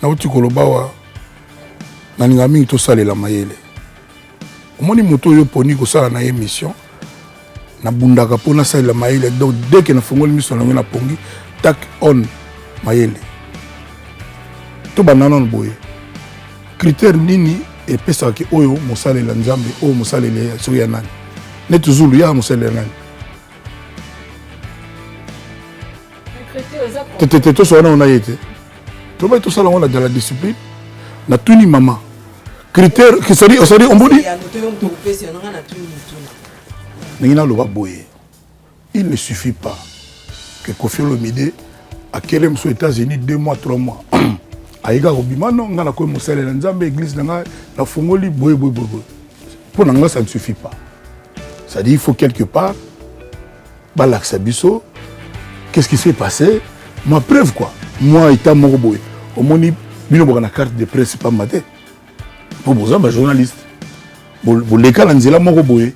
Nauti koloba awa, nalingaka mingi tosalela mayele. Omoni moto oyo oponi kosala na ye mission, nabundaka mpo nasalela mayele. Donc dès que nafongoli miso na yango na pongi, tac on mayele. Tobanda nano boye, critère nini epesaka ke oyo mosalela Nzambe, oyo mosaleli soki ya nani? Neti Zulu ya mosalela nani? Te, tosala nano na ye te, tobai tosala yango na la discipline. Natuni mama critère, c'est-à-dire osali omboni ndenge naloba boye, il ne suffit pas que Koffi Olomide akele mosu États-Unis 2 mois, 3 mois, ayeka kobima no ngai nakoyi mosalela Nzambe, église na ngai nafungoli boye boye boye boye. Mpo na ngai, ça ne suffit pas. C'est-à-dire, il faut quelque part balakisa biso qu'est-ce qui s'est passé, moi preuve quoi, moi état moko boye. Omoni bino boka na carte de presse pamba te, mpo boza bajournaliste, boleka na nzela moko boye.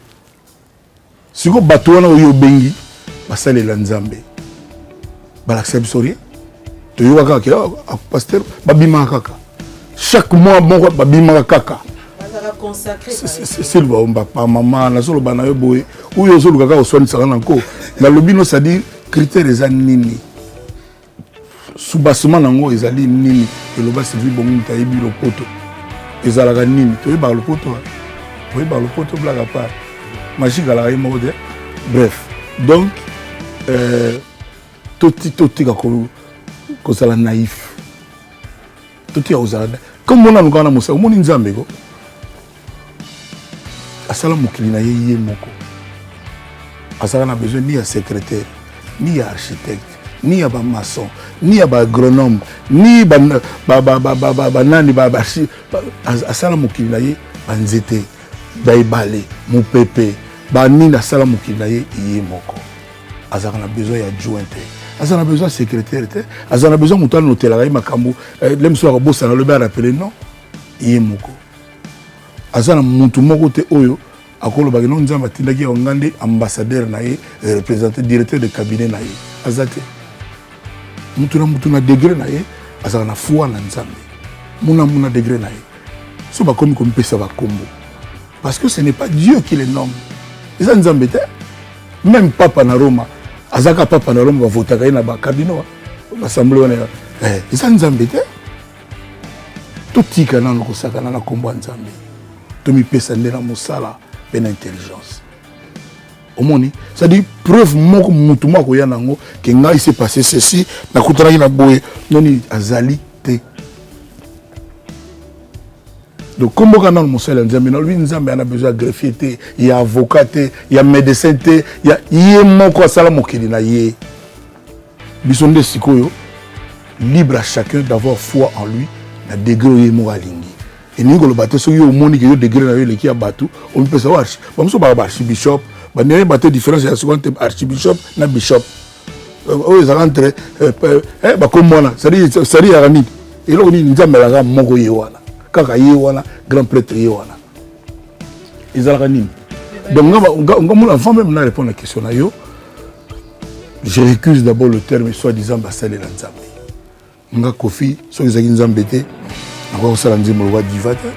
Sikoyo bato wana oyo obengi basalela Nzambe, balakisa biso rien. Toyoka kaka ke ah, pasteur babimaka kaka chaque mois moko, babimaka kaka. Silva Mbapa, mama, nazoloba na yo boye, oyo ozoluka kaka oswanisaka na nko. Nalobi no, c'est-à-dire critère eza nini? Soubassement nango ezali nini? Eloba Sylvie Bongo, moto ayebi lopoto. Ezalaka nini? Toyebaka lopoto, toyebaka lopoto, blague à part, magique alaka ye moko te. Bref, donc totika kozala naïf, totika kozala comme mona luka wana mosala. Omoni Nzambe ko asala mokili na ye ye moko, azalaka na besoin ni ya secrétaire, ni ya architecte, ni ya bamaçon, ni ya baagronome, ni banani. Asala mokili na ye, banzete, baebale, mopepe, banini, asala mokili na ye ye moko. Azalaka na besoin ya adjoint te, aza na besoin ya secrétaire te, aza na besoin moto anotelaka ye makambo le mosusu akobosana, alobi arappeler. Non, ye moko aza na mutu moko te oyo akolobaki no Nzambe atindaki yango, nga nde ambassadeur na ye, représenté, directeur de cabinet na ye, aza te. Mutu na mutu na degré na ye azalaka na foi na Nzambe, muna muna degré na ye. So bakomi komipesa bakombo parce que ce n'est pas Dieu qui le nomme, eza Nzambe te. Même papa na Roma azalaka papa na Roma, bavotaka ye na bacardinaux, baassemblée wana, eza Nzambe te. Totika nano kosakana na nkombo ya Nzambe, tomipesa nde na mosala mpe na intelligence. Omoni, c'est-à-dire preuve moko mutu moko akoya nango ke ngai s'est passé ceci, nakutanaki na boye, noni azali te. Donc komboka nano mosali ya Nzambe. Nalobi Nzambe ana besoin ya greffier te, ya avocat te, ya médecin te, ya ye moko asala mokili na ye. Biso nde sikoyo libre à chacun d'avoir foi en lui na degré oyo ye moko alingi. Elingi koloba te soki yo omoni ke yo degré na yo eleki ya bato, omipesa oyo bamosusu baka baarchibishop, bandenge te. Différence ya sikoyo entre archibishop na bishop oyo ezalaka entre bakombo wana, c'est-à-dire yaka nini? Eloko nini? Nzambe alaka moko, ye wana kaka, ye wana grand prêtre, ye wana ezalaka nini? Donc nga mona, avant même na répondre na question na yo, je récuse d'abord le terme soi-disant basalela Nzambe. Nga Kofi, soki ezalaki Nzambe te, nakoki kosala nzembo lokwa Diva te,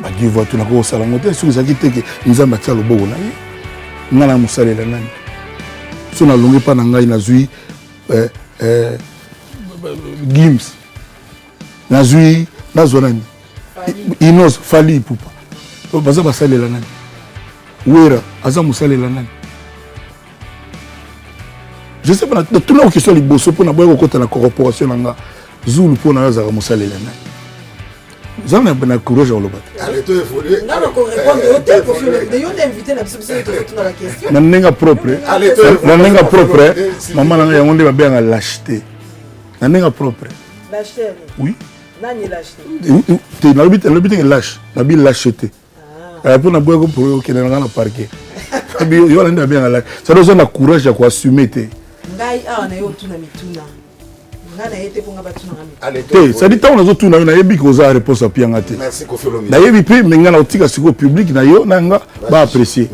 badiva to nakoki kosala yango te. Soki ezalaki te ke Nzambe atia loboko na ye, nga na mosalela nani? So nalongi mpa na ngai, nazwi Gims, nazwi, nazwa nani, Inos, Fally Ipupa, baza basalela nani? Wera aza mosalela nani? Je sais pas. Natuna question liboso mpo na boya kokota na corporation na nga. Zulu, mpo na yo azalaka mosalela nani? Oza na courage ya koloba te. Na ndenge propre, na ndenge propre, mama na ngai, yango nde babengaka lâcheté na ndenge propre. Oui, te, nalobi teke lâche, nabi lâcheté mpo na boya okende na ngai na parquet. Yo wana nde babengaka lâche, c'est oza na courage ya koassume te. Ngai awa na yo otuna mituna, ngai na ye te mpo nga batunanga. Te, c'est-à-dire ntango nazotuna yo, nayebi ke oza réponse apianga te, nayebi mpe me ngai nakotika sikoyo public na yo na nga baapprécier.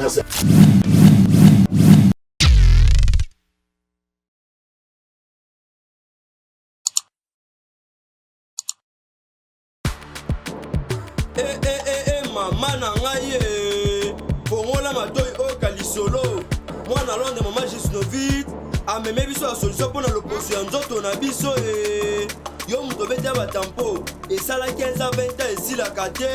Eh, eh, eh, eh, mama na ngai eh. Fongola matoi oyoka lisolo. Mwana Londres, mama Gisnovit ameme biso ya solution mpo na loposo ya nzoto na biso eh. Yo moto obeti ya batampo esala 15 ans 20 ans esilaka te.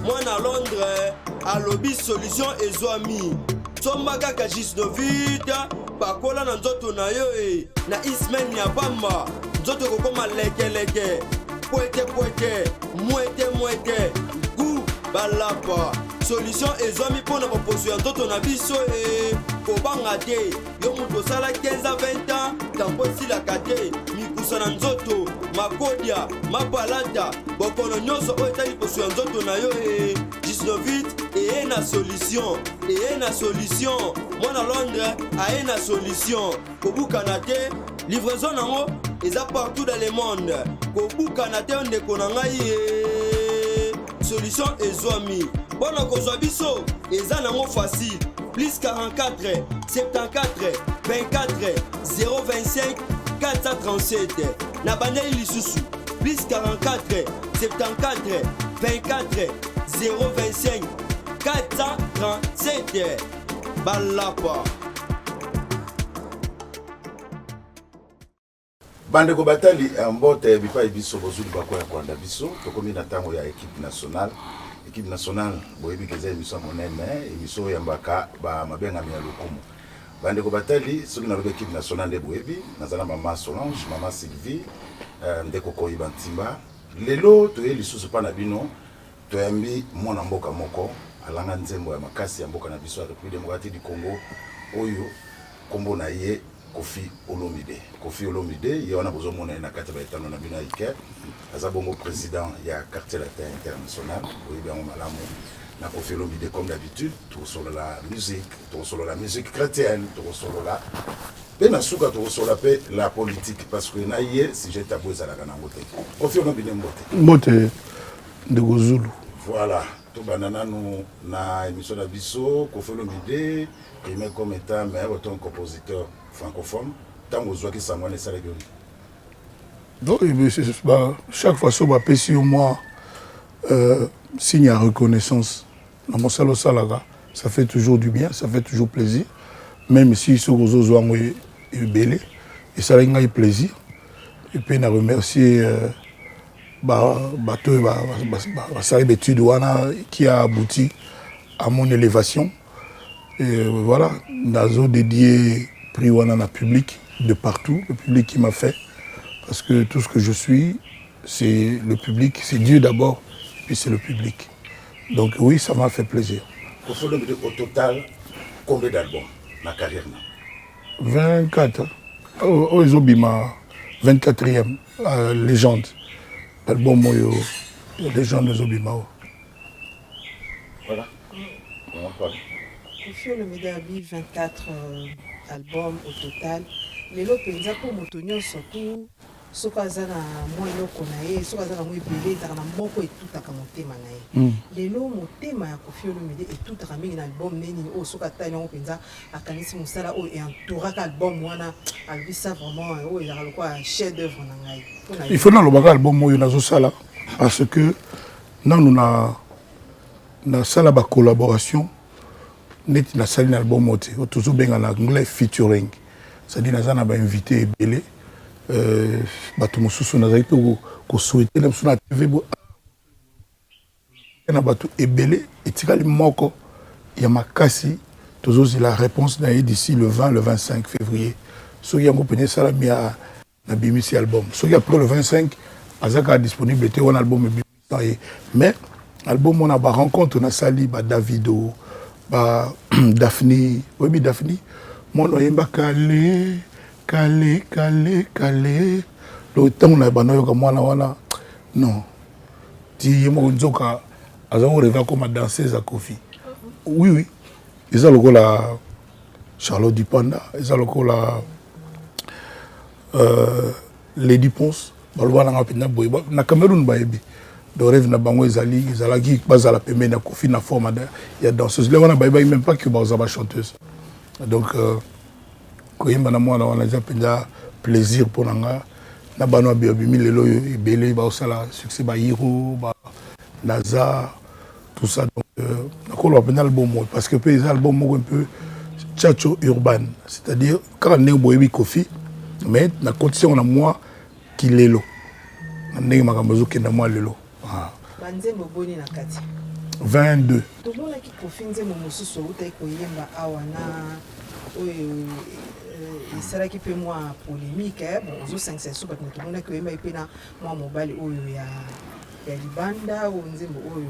Mwana Londres alobi solution ezwami. Somba kaka Gisnovit, pakola na nzoto na yo e na ismaine ya pamba, nzoto ekokoma lekeleke, pwete pwete, mwete mwete, gu balapa. Solution ezwami mpo na baposo ya nzoto na biso e kobanga te. Yo moto osala 15 ans 20 ans tampo esilaka te, mikusa na nzoto, makodia, mapalata, bokono nyonso oyo etali poso ya nzoto na yo e Gisnovit eye na solution, eye na solution. Mwana Londres aye na solution. Kobukana te, livraison nango eza partout dans le monde. Kobukana te ndeko na ngai ye. Solution ezwami. Mpo na kozwa biso eza nango facile. Plus 44 74 24 025 437. Na bandeli lisusu plus 44 74 24 025 437. Balapa. Bandeko batali mbote bipai biso bozwi libaku ya kolanda biso. Tokomi na ntango ya équipe nationale. Équipe nationale, boyebi ke eza émission ya monene, émission oyo eyambaka bamabengami ya lokumu. Bandeko batali, soki nalobi équipe nationale nde boyebi naza na mama Solange, mama Sylvie, ndeko Koyiba Ntimba. Lelo toye lisusu mpa na bino, toyambi mwana mboka moko alanga nzembo ya makasi ya mboka na biso ya République démocratique du Congo, oyo kombo na ye Koffi Olomide. Koffi Olomide ye wana bozomona ye na kati ya baetano na bino ya Iker, aza bongo président ya Quartier Latin International, boyebi yango malamu. Na Koffi Olomide, comme d'habitude, tokosolola musique, tokosolola musique chrétienne, tokosolola mpe na suka tokosolola mpe la politique, parce que na ye sujet tabou ezalaka nango te. Koffi Olomide, mbote. Mbote ndeko Zulu. Voilà, tobanda nanu na émission na biso. Koffi Olomide, primé comme étant meilleur auteur compositeur francophone, ntango ozwaki sango wana esalaki yo? Donc chaque fois so bapesi yo mwa signe ya reconnaissance na mosala osalaka, ça fait toujours du bien, ça fait toujours plaisir, même si soki ozozwa yango ebele. Esalaki ngai plaisir et puis na remercier bato oyo basali baétude wana qui a abouti à mon élévation. Et voilà, nazo dédié prix wana na public de partout, le public qui m'a fait, parce que tout ce que je suis, c'est le public, c'est Dieu d'abord et puis c'est le public. Donc oui, ça m'a fait plaisir. Koffi Olomide, au total combien d'albums na carrière na? 24. Oyo ezobima 24e, Légende, album oyo Légende ezobima oyo. Voilà. Koffi Olomide abi 24 album au total. Lelo mpenza, mpo moto nyonso tu soki aza na mwa eloko na ye, soki aza na mwa ebele, ezalaka na moko etutaka motema na ye. Lelo motema ya Koffi Olomide etutaka mingi na album nini oyo soki atali yango mpenza akanisi mosala oyo entouraka album wana, alobi ça vraiment oyo ezalaka lokola chef d'œuvre na ngai? Il faut nalobaka album oyo nazosala, parce que nanu na nasala bacollaboration neti nasali na album oyo te, oyo tozobenga na anglais featuring, c'est-à-dire naza na bainvité ebele, bato mosusu nazali mpe kosouhaiter na biso na TV na bato ebele. Etikali moko ya makasi, tozozela réponse na ye d'ici le 20, le 25 février. Soki yango pene esalami, ya nabimisi album. Soki après le 25 aza kaka disponible te, wana album ebimisa ye. Mais album wana, barencontre nasali, baDavido, ba Daphne, oyebi Daphne, mwana oyemba kale kale kale kale. Donc ntango na banda oyoka mwana wana, non, ti ye moko nzoka aza korêver akoma danseuse ya Koffi. Oui, eza lokola Charlotte Dipanda, eza lokola Lady Ponce. Baloba nanga mpenza boye na Cameroun, bayebi. Donc rêve na bango ezali, ezalaki bazala pembeni ya Koffi na forme ya danseuse. Le wana bayebaki même pas que baza bachanteuse. Donc koyemba na mwana wana eza mpenza plaisir mpo na nga. Na bana babimi lelo oyo ebele baosala succès, bahiro ba. Naza tout ça. Donc nakoloba mpenza album oyo parce que mpe eza album moko un peu tchatcho urban, c'est-à-dire kaka ndenge boyebi Kofi, mais nakotisi yango na mwa kilelo, na ndenge makambo ezokenda mwa lelo. Ah. Banzembo boni na kati? 22. Tomonaki Kofi, nzembo mosusu outaki koyemba awa na oyo esalaki mpe mwa polémique, eh. Bon, ozosangisa so bato, tomonaki oyembaki mpe na mwa mobali oyo ya libanda, oyo nzembo oyo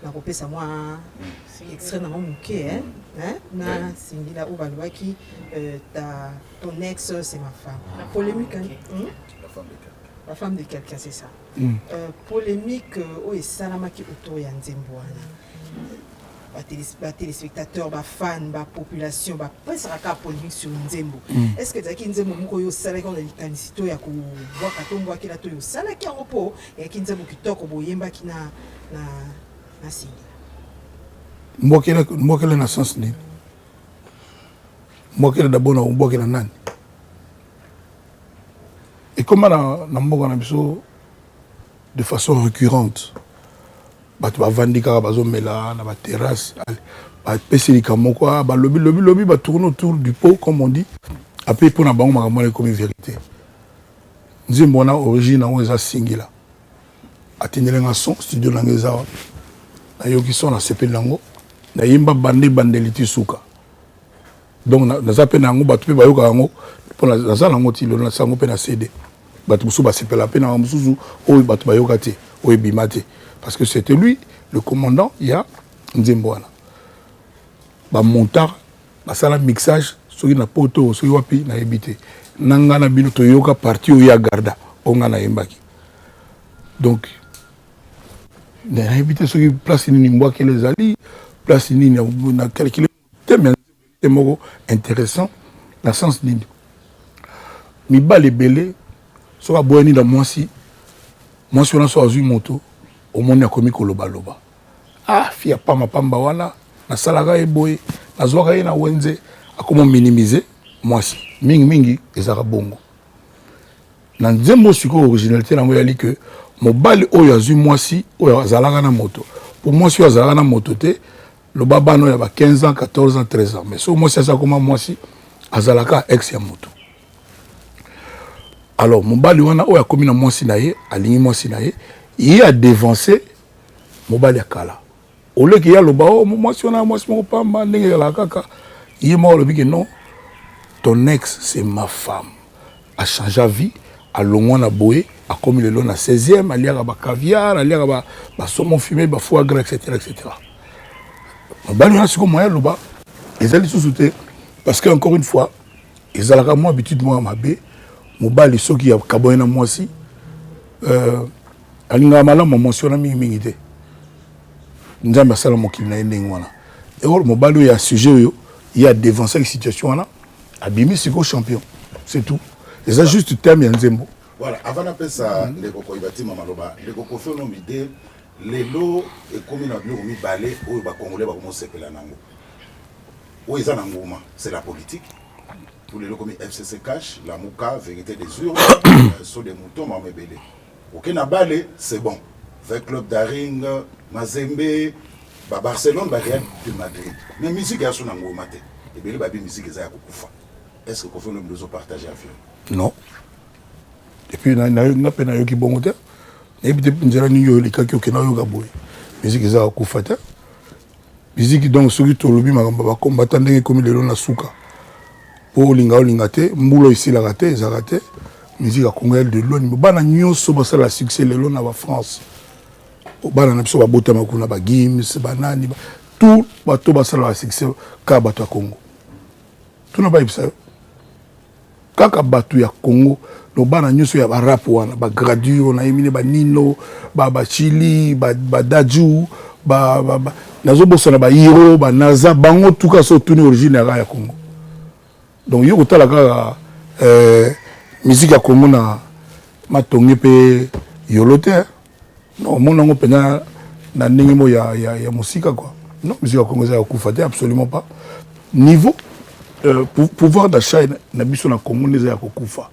nakopesa mwa extrait nango moke, eh, hein, na singila oyo balobaki ton ex, c'est ma femme. Polémique, hein? La femme de quelqu'un. La femme de quelqu'un, c'est ça. Polémique oyo esalamaki autour ya nzembo wana, batéléspectateur, bafan, bapopulation bapesaka kaka polémique sur nzembo. Est ce que ezalaki nzembo moko oyo osalaki na likanisi to ya kobwaka to mbwakela, to oyo osalaki yango mpo eyaki nzembo kitoko boyembaki na singila? Mbwakela, mbwakela na sens nini? Mbwakela d'abord, na mbwakela nani? Ekoma na mboka na biso de façon récurrente, bato bavandi kaka, bazomela na baterrasse, bapesi likambo moko, ah, balobi lobi lobi, batourne autour du pot comme on dit. Ape mpo na bango makambo wana ekomi vérité. Nzembo wana, origine yango eza Singila atindelenga son, studio nanga eza wapi. Nayoki son, nasepeli nango, nayemba bande ebandeli ti suka. Donc naza mpe na yango, bato mpe bayokaka yango, mpo naza nango ti lelo, nasala yango mpe na CD. Bato mosusu basepela mpe na mosusu oyo bato bayoka te, oyo ebima te, parce que c'était lui le commandant ya nzembo wana. Bamontard basala mixage soki na poto, soki wapi, nayebi te. Na ngai na bino toyoka partie oyo ya garda oyo ngai nayembaki. Donc nayebi te soki place nini mbwakela ezali, place nini na calcule thème ya nzembo moko intéressant na sens nini. Mibali ebele, soki aboyani na mwasi, mwasi wana so azwi moto, omoni akomi kolobaloba: "Ah, fi ya pamba pamba wana, nasalaka ye boye, nazwaka ye na wenze." Akoma minimiser mwasi. Mingimingi ezalaka bongo na nzembo. Sikoyo originalité nango eyali ke mobali oyo azwi mwasi oyo azalaka na moto, po mwasi oyo azalaka na moto te, loba bana oyo ya ba 15 ans, 14 ans, 13 ans, mais soki mwasi aza koma mwasi, azalaka ex ya moto. Alors mobali wana oyo akomi na mwasi na ye, alingi mwasi na ye, ye adevance mobali ya kala. Oleki ye aloba: "O oh, mwasi wana, mwasi moko pamba." Ndenge ezalaka kaka, ye moko alobi ke: "Non, ton ex, c'est ma femme." Achange vie, alongwa na boye, akomi lelo na 16e, aliaka bacaviar, aliaka basaumon fumé, bafoie gras, etc etc. Mobali wana sikoyo moya aloba eza lisusu te, parce que encore une fois ezalaka mwa habitude moko ya mabe. Mobali soki akaboye na mwasi, alingaka malamu ya mwasi wana mingimingi te. Nzambe asala mokili na ye ndenge wana. Or mobali oyo ya sujet oyo, ye adevansaki situation wana, abimi sikoyo champion, c'est tout. Eza juste thème ya nzembo. Voilà, avant napesa ndeko Koyeba Ntima maloba, ndeko Kofi Olomide, lelo ekomi na biloko mibale oyo bacongolais bakomosepela nango, oyo eza na nguma, c'est la politique. Tout lelo ekomi FCC cash, Lamuka, vérité des urnes, saut de mouton, mama ebele. Oke na bale, c'est bon, V Club, Daring, Mazembe, babarcelone, bareal de Madrid, mais musique eya so na nguma te. Ebele babi musique eza ya kokufa. Est ce que Kofi Olomide ozopartage avion? Non. Et puis nga mpe nayoki bongo te, nayebi te nzela nini oyo elekaki okende oyoka boye. Musique eza kokufa te. Musique, donc soki tolobi makambo bakombata, ndenge ekomi lelo na suka, mpo olinga olinga te, mbula esilaka te, ezalaka te. Musique ya Congo de loni, bana nyonso basala succès lelo na bafrance, bana na biso babotama kuna, bagims, banani, tout bato basalaka succès, kaka bato ya Congo. Tuna bayebisa yo, kaka bato ya Congo. Donc bana nyonso ya barap wana, bagradure, nayebi ne, banino, bachili, badaju, nazobosana, bahiro, banaza, bango tuka so otuni, origine yaka ya Congo. Donc yo kotala kaka musique ya Congo na matonge mpe yolo te, non, omona yango mpenza na ndenge moko ya mosika quoi. Non, musique ya Congo eza ya kokufa te, absolument pas. Niveau pouvoir d'achat na biso na Congo nde eza ya kokufa.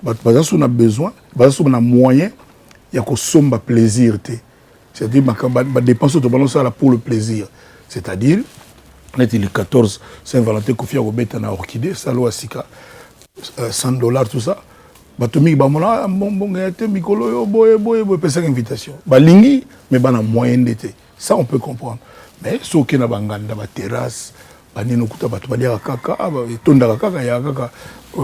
Bato baza so na besoin, baza so na moyen ya kosomba plaisir te. C'est-à-dire makambo badépense oyo tobanda osala pour le plaisir, c'est-à-dire neti le 14 Saint-Valentin, Kofi akobeta na Orchidée, salo ya sika, 100 $, tout ça. Bato mingi bamona mbongo ya te mikolo oyo boye boye boye, epesaka invitation, balingi, mais bana moyen nde te. Ça, on peut comprendre. Mais soki na banganda, baterrasse, banini, okuta bato baliaka kaka, etondaka kaka, yaka kaka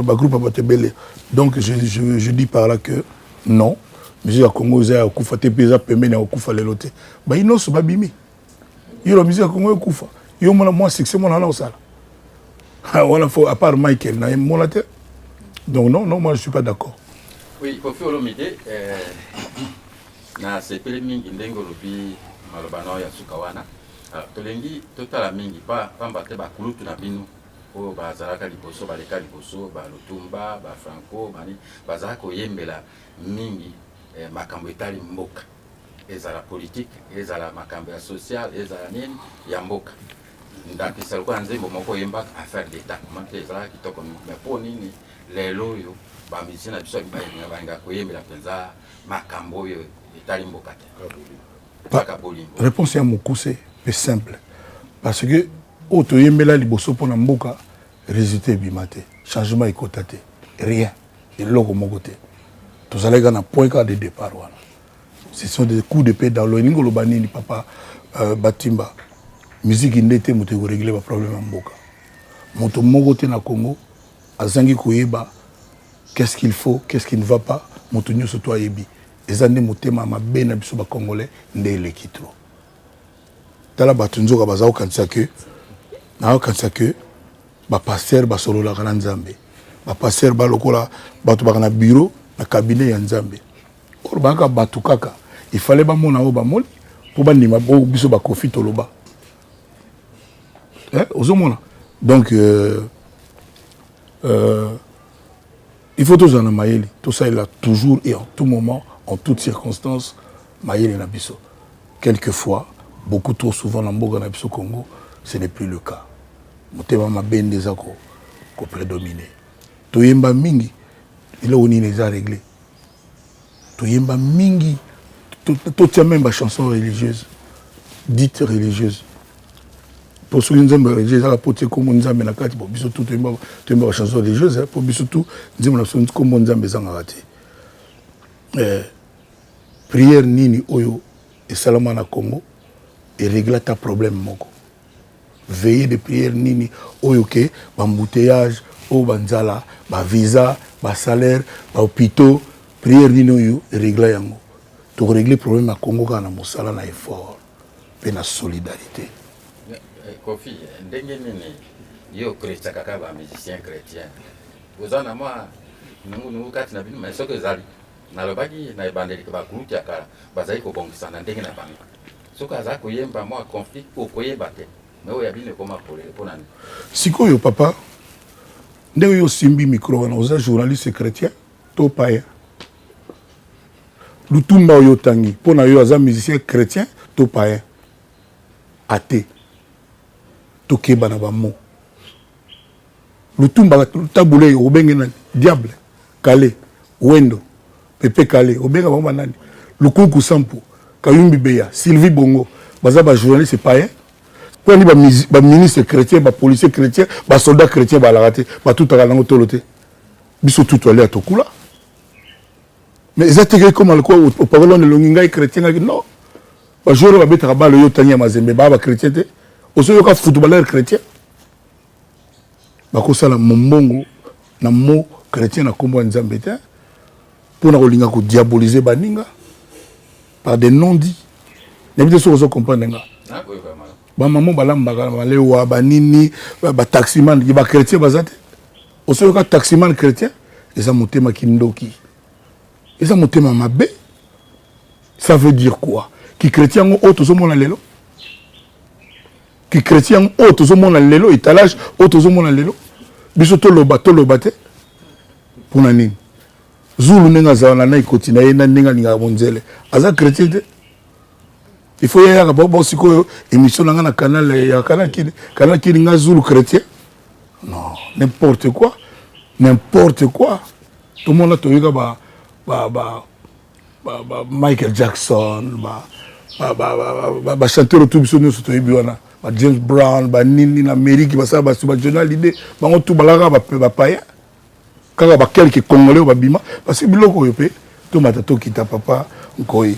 bagroupe ya bato ebele. Donc je dis par là que non, musique ya Congo eza ya kokufa te, mpe eza pembeni ya kokufa lelo te. Bayi nyonso babimi yo na musique ya Congo ekufa, yo mona mwa succès mona wana osala wana faut, à part Michael na ye mona te. Donc non, non, moi je suis pas d'accord. Oui, Kofi Olomide, nasepeli mingi ndenge olobi maloba na oyo ya suka wana. Tolingi totala mingi pamba te bakulutu na bino oyo bazalaka liboso, baleka liboso, balutumba, bafranco, bani, bazalaka koyembela mingi makambo etali mboka, ezala politique, ezala makambo ya social, ezala nini ya mboka. Ndakisa lokola nzembo moko oyembaka, Affaire d'état, ma te ezalaka kitoko mingi. Mais mpo nini lelo oyo bamusicien na biso balingaka koyembela mpenza makambo oyo etali mboka te, kaka bolingo? Réponse ya mokuse mpe simple: parce que oyo toyembela liboso mpona mboka, résultat ebima te, changement ekota te, rien, eloko moko te. Tozalaki kaka na point kaka de départ wana. Ce sont des coups d'épée dans l'eau. Elingi oloba nini, papa Batimba? Musique nde te moto ekorégler baproblème ya mboka. Moto moko te na Congo azangi koyeba qu'est-ce qu'il faut, qu'est-ce qui ne va pas. Moto nyonso to ayebi. Eza nde motema mabe na biso bacongolais nde eleki trop. Tala bato nzoka baza kokanisa ke, nakokanisa ke bapasteur basololaka na Nzambe, bapasteur balokola bato baka na bureau, na cabinet ya Nzambe. Oyo bakaka bato kaka, ifale bamona oyo bamoni mpo bandima oyo biso bakofi toloba. Ozomona, donc il faut tozala na mayele, tosalela toujours et en tout moment, en toutes circonstances, mayele na biso. Quelquefois, beaucoup trop souvent, na mboka na biso Congo, ce n'est plus le cas. Motema mabe nde eza koprédomine. Toyemba mingi, eloko nini eza réglé? Toyemba mingi, totia même bachanson religieuse, dite religieuse, mpo soki nzembo religieuse ezaka po tie kombo Nzambe na kati. Bon, biso tu toyemba bachanson religieuse, mpo biso tu nzembo na biso kombo Nzambe ezangaka te. Prière nini oyo esalama na Congo erégler ata problème moko? Veillée de prière nini oyo ke baembouteillage oyo, banzala, bavisa, basalaire, bahôpitaux, prière nini oyo erégler yango? Tokorégler problème ya Congo kaka na mosala, na effort mpe na solidarité. Kofi, ndenge nini yo chrétien, kaka bamusicien chrétien, oza na mwa nungunungu kati na bino? Mais soki ezali, nalobaki na ebandeli, bakulutu ya kala bazali kobongisa na ndenge na bango. Soki azali koyemba, mwa conflit okoyeba te. Mais oyo ya bino ekoma polele, mpo na nini? Sikoyo papa, ndenge oyo osimbi micro wana, oza journaliste chrétien to païen? Lutumba oyo otangi, mpo na yo aza musicien chrétien to païen, ate? Tokeba na bamo. Lutumba, Tabule, obenge nani? Diable Kale, Wendo, Pepe Kale, obenga bango banani? Lukuku Sampo, Kayumbi, Beya, Sylvie Bongo, baza bajournaliste païen? Mpo ani baministre chrétien, bapolicier chrétien, basoldat chrétien balaka te, batutaka nango tolo te? Biso tutu alia, tokula, mais eza teke ekoma lokola opakoli wana elongi, ngai chrétien, ngai non. Bajoueur oyo babetaka bale oyo otangi ya Mazembe, baa bachrétien te. Ozoyoka footballeur chrétien bakosala mombongo na mot chrétien, na nkombo ya Nzambe te, mpona kolinga kodiaboliser baninga par des non-dits. Nayebi te soki ozo comprendre nga. Bamama balambaka balewa, banini, bataximan bachrétien baza te. Osoyoka taximan chrétien? Eza motema kindoki, eza motema mabe. Ça veut dire quoi? Ki chrétien yango oyo tozomona lelo, ki chrétien yango oyo tozomona lelo, étalage oyo tozomona lelo, biso toloba, toloba te. Mpona nini? Zulu ndenge azala na ekoti na ye na ndenge alingaka monzele, aza chrétien te. Il faut yayaka bao sikoyo émission na nga na canal ya Canal Kini, Canal Kini, nga Zulu chrétien? Non, n'importe quoi, n'importe quoi. Tomona, toyoka ba Michael Jackson, ba Bachanteur oyo biso nyonso toyebi wana, ba James Brown, banini na Amérique, basala basu, ba Johnny Hallyday, bango tu balaka bapaya, kaka baquelques Congolais oyo babima. Parce que biloko oyo mpe tomata tokita, papa Nkoi,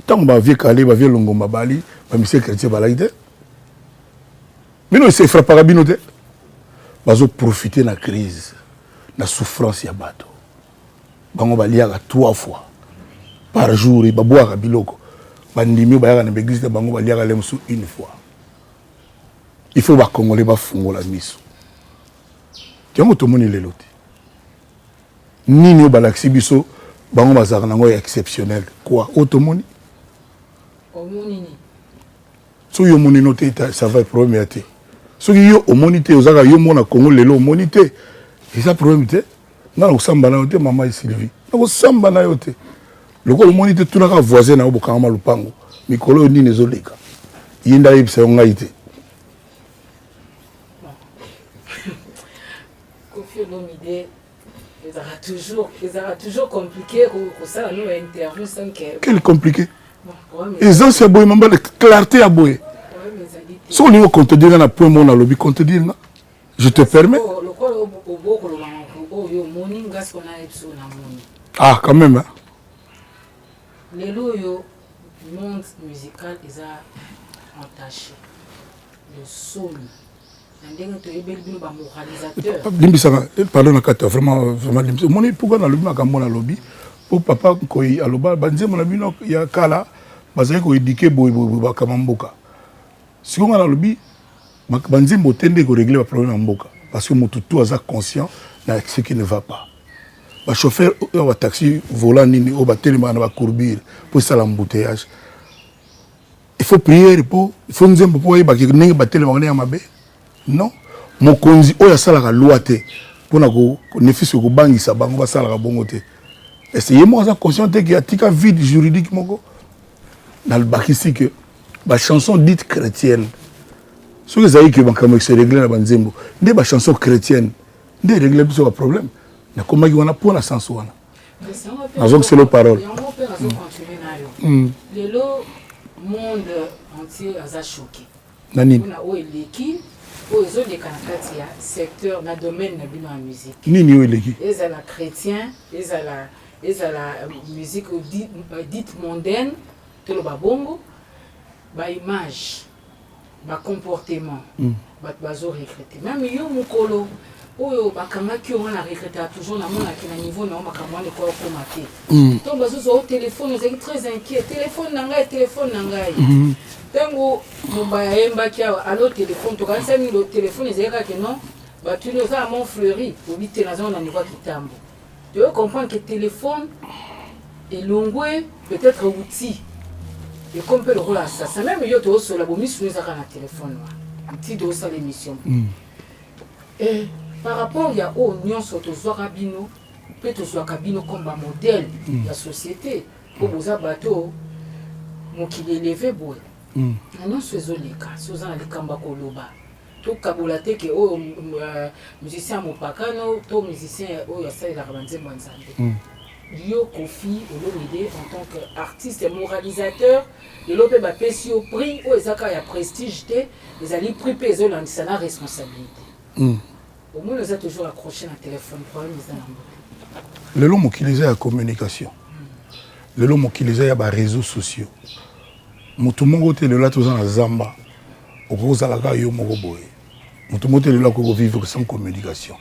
ntango bavieux Kallé, bavieux Longomba bali, bamusicien chrétien balaki te. Bino ese efrappaka bino te? Bazoprofite na crise, na souffrance ya bato. Bango baliaka trois fois par jour, babwaka biloko. Bandimi oyo bayaka na baeglise na bango baliaka le mosusu une fois. Il faut Bacongolais bafungola miso. Yango tomoni lelo te. Nini oyo balakisi biso? Bango bazalaka nango ya exceptionnel quoi oyo tomoni? Soki yo omoni no te, ça va, problème ya te. Soki yo omoni te, ozaka yo mona Congo lelo, omoni te, eza problème te. Nga na kosamba na yo te, mama Sylvie, nakosamba na yo te. Lokola omoni te, tunaka voisin na yo, bokangama lupango, mikolo oyo nini ezoleka? Ye nde ayebisa yo, ngai te. Koffi Olomide, ezalaka toujours compliqué kosala no interview sans que Quel compliqué? Aisance ya boye, mambala, clarté ya boye. Soki olingi ocontredire nga na point moko nalobi, contredire nga, je te permets. Lokola obokoloba oyo omoni, nga siko nayebi so namoni. Ah, quand même, hein? Lelo oyo monde musical eza entaché de soni na ndenge toyebeli bino bamoralisateur. Limbisaka, pardon na kati, vraiment, vraiment limbisa. Omoni pourquoi nalobi makambo nalobi? Po papa Nkoi aloba banzembo na bino ya kala bazali koéduquer boye boye boye, bakama mboka. Sikoyo nga nalobi banzembo te nde korégler baproblème ya mboka, parce que motu tout aza conscient na ce qui ne va pas. Bachauffeur oyo bataxi volant nini oyo batelemaka na bacourbure mpo esala embouteillage, il faut prière mpo il faut nzembo mpo oyebaki ndenge batelemaka ndenge ya mabe? Non. Mokonzi oyo asalaka loi te mpona nefisi kobangisa bango basalaka bongo te, ese ye moko aza conscient te ke atika vide juridique moko? Nalobakisi ke bachanson dite chrétienne, soki ezali ke makambo ese régler na banzembo, nde bachanson chrétienne nde erégler biso baproblème. Nakomaki wana mpo na sens wana, nazongiselo parole. Yango mpe nazocontinue na yo. Lelo monde entier aza choqué. Na nini? Mpona oyo eleki, oyo ezoleka na kati ya secteur, na domaine na bino ya musique. Nini oyo eleki? Ezala chrétien, ezala musique dite mondaine, toloba bongo, baimage, bacomportement, bato bazoregretter. Même yo mokolo oyo bakangaki yo wana, regrettaka toujours. Namonaki na niveau na yo makambo wana ekoya okóma te. Ntango bazozwa o telefone, ozalaki très inquiet: telefone na ngai, telefone na ngai. Ntango mobaya ayembaki awa alo telefone, tokanisa mingi telefone ezali kaka non. Batuni: oza na Mont Fleury? Obi te, naza na niveau ya Kitambo. Toyo comprendre que téléphone elongwe, peut-être outil ekomi mpe lokola assassin. Même yo tozosola bomisunu, ezaka na telefone wana nti tozosala émission. Et par rapport ya oyo nyonso tozwaka bino mpe tozwaka bino comme bamodèle ya société, mpo boza bato mokili eleve boye, na nyonso ezoleka, so oza na likambo ya koloba, tokabola te ke oyo musicien ya mopakano to musicien oyo asalelaka banzembo ya Nzambe. Yo Koffi Olomide, en tant que artiste moralisateur, lelo mpe bapesi yo prix oyo eza kaka ya prestige te, ezali prix mpe ezolandisa na responsabilité. Omoni oza toujours accroché na téléphone, problème eza nango te? Lelo mokili eza ya communication, lelo mokili eza ya baréseaux sociaux. Motu moko te lelo ati oza na zamba, okoki kozala kaka yo moko boye. Motu moko te lelo akoki kovivre sans communication.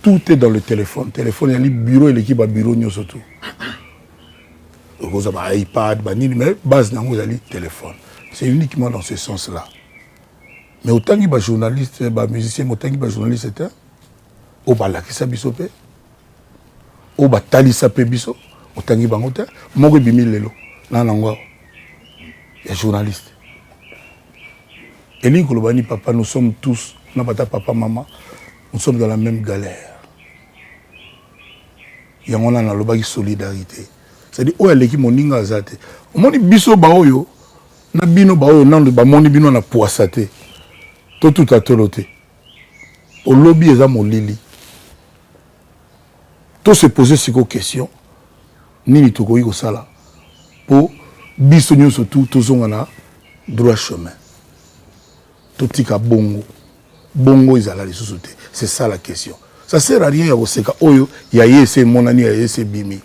Tout est dans le téléphone. Téléphone ezali bureau, eleki babureau nyonso tu. Okozwa ba iPad, banini, mais base nango ezali téléphone. C'est uniquement dans ce sens là. Mais otangi bajournaliste, bamusicien, otangi bajournaliste te oyo balakisa biso mpe oyo batalisa mpe biso, otangi bango te. Moko ebimi lelo na nango awa ya journaliste, elingi koloba ni papa, nous sommes tous na bata papa, mama, nous sommes dans la même galère. Yango wana nalobaki solidarité, c'est-à-dire oyo aleki moninga aza te. Omoni biso baoyo na bino, baoyo nano bamoni bino na poisa te, totuta tolo te. Olobi eza molili, to se pose sikoyo question: nini tokoki kosala mpo Biso nyonso tu tozonga na droit chemin. Totika bongo. Bongo ezala lisusu te. C'est ça la question. Ça sert à rien ya koseka oyo ya ye ese emonani ya ye ese ebimi.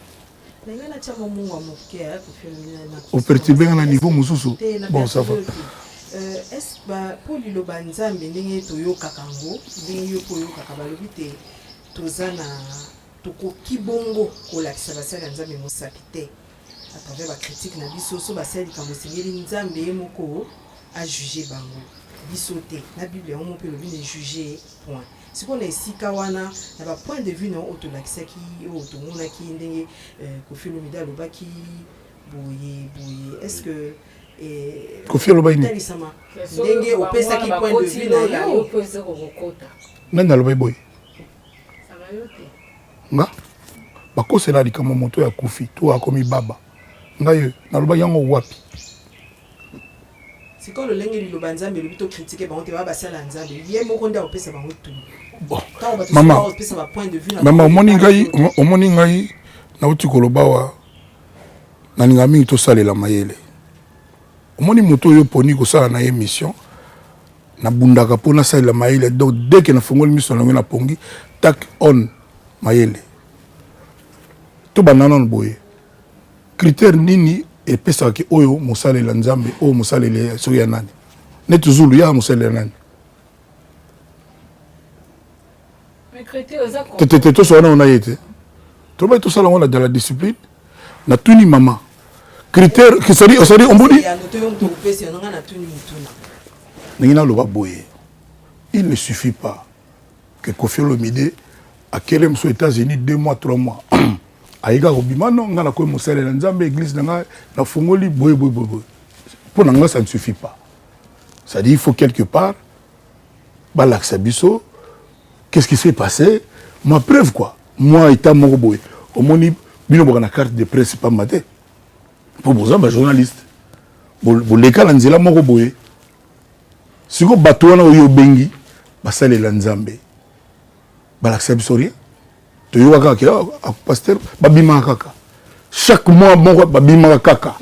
Operturbe nga na niveau mosusu. Bon, ça va. Est-ce mpo liloba Nzambe ndenge toyokaka yango, ndenge yo mpe oyokaka, balobi te toza na tokoki bongo kolakisa basali ya Nzambe mosapi te à travers ba critique na biso. So basali likambo, esengeli Nzambe ye moko ajuge bango, biso te. Na Bible yango moko mpe elobi: "Ne juge point." Sikoyo na esika wana, na ba point de vue na oyo tolakisaki, oyo tomonaki ndenge Koffi Olomide alobaki boye boye, est ce que Koffi alobaki nini? Talisama ndenge opesaki point de vue na yo. Nani alobaki boye? Nga bakosela likambo moto oyo akufi to akomi baba. Ngai oyo nalobaki yango wapi? Sikoyo lolenge liloba Nzambe elobi, tocritiquer bango te, baa basala ya Nzambe, ye moko nde akopesa bango etumbu. Bon, mama, mama, omoni ngai, omoni ngai nauti koloba wa nalinga mingi tosalela mayele. Omoni moto oyo oponi kosala na ye mission, nabundaka mpo nasalela mayele. Donc dès que nafongoli miso na yango, napongi tak on mayele. Tobanda nano boye: critère nini epesaka ke oyo mosalela Nzambe, oyo mosaleli soki ya nani? Neti Zulu ya mosalela nani? Te, toso wana ona ye te. Tolobaki tosala yango dans la discipline. Natuni mama, critère, c'est-à-dire osali omboni ndenge naloba boye: il ne suffit pas que Koffi Olomide akele mosu États-Unis 2 mois, 3 mois, aye kaka kobima: "Non, ngai nakomi mosalela Nzambe, église na ngai nafungoli boye boye boye boye." Mpo na ngai, ça ne suffit pas. C'est-à-dire, il faut quelque part balakisa biso qu'est-ce qui s'est passé, ma preuve quoi, moi état moko boye. Omoni bino boka na carte de presse pamba te, mpo boza bajournaliste, boleka na nzela moko boye. Sikoyo bato wana oyo obengi basalela Nzambe, balakisa biso rien. Toyoka kaka ke pasteur babimaka kaka chaque mois moko, babimaka kaka.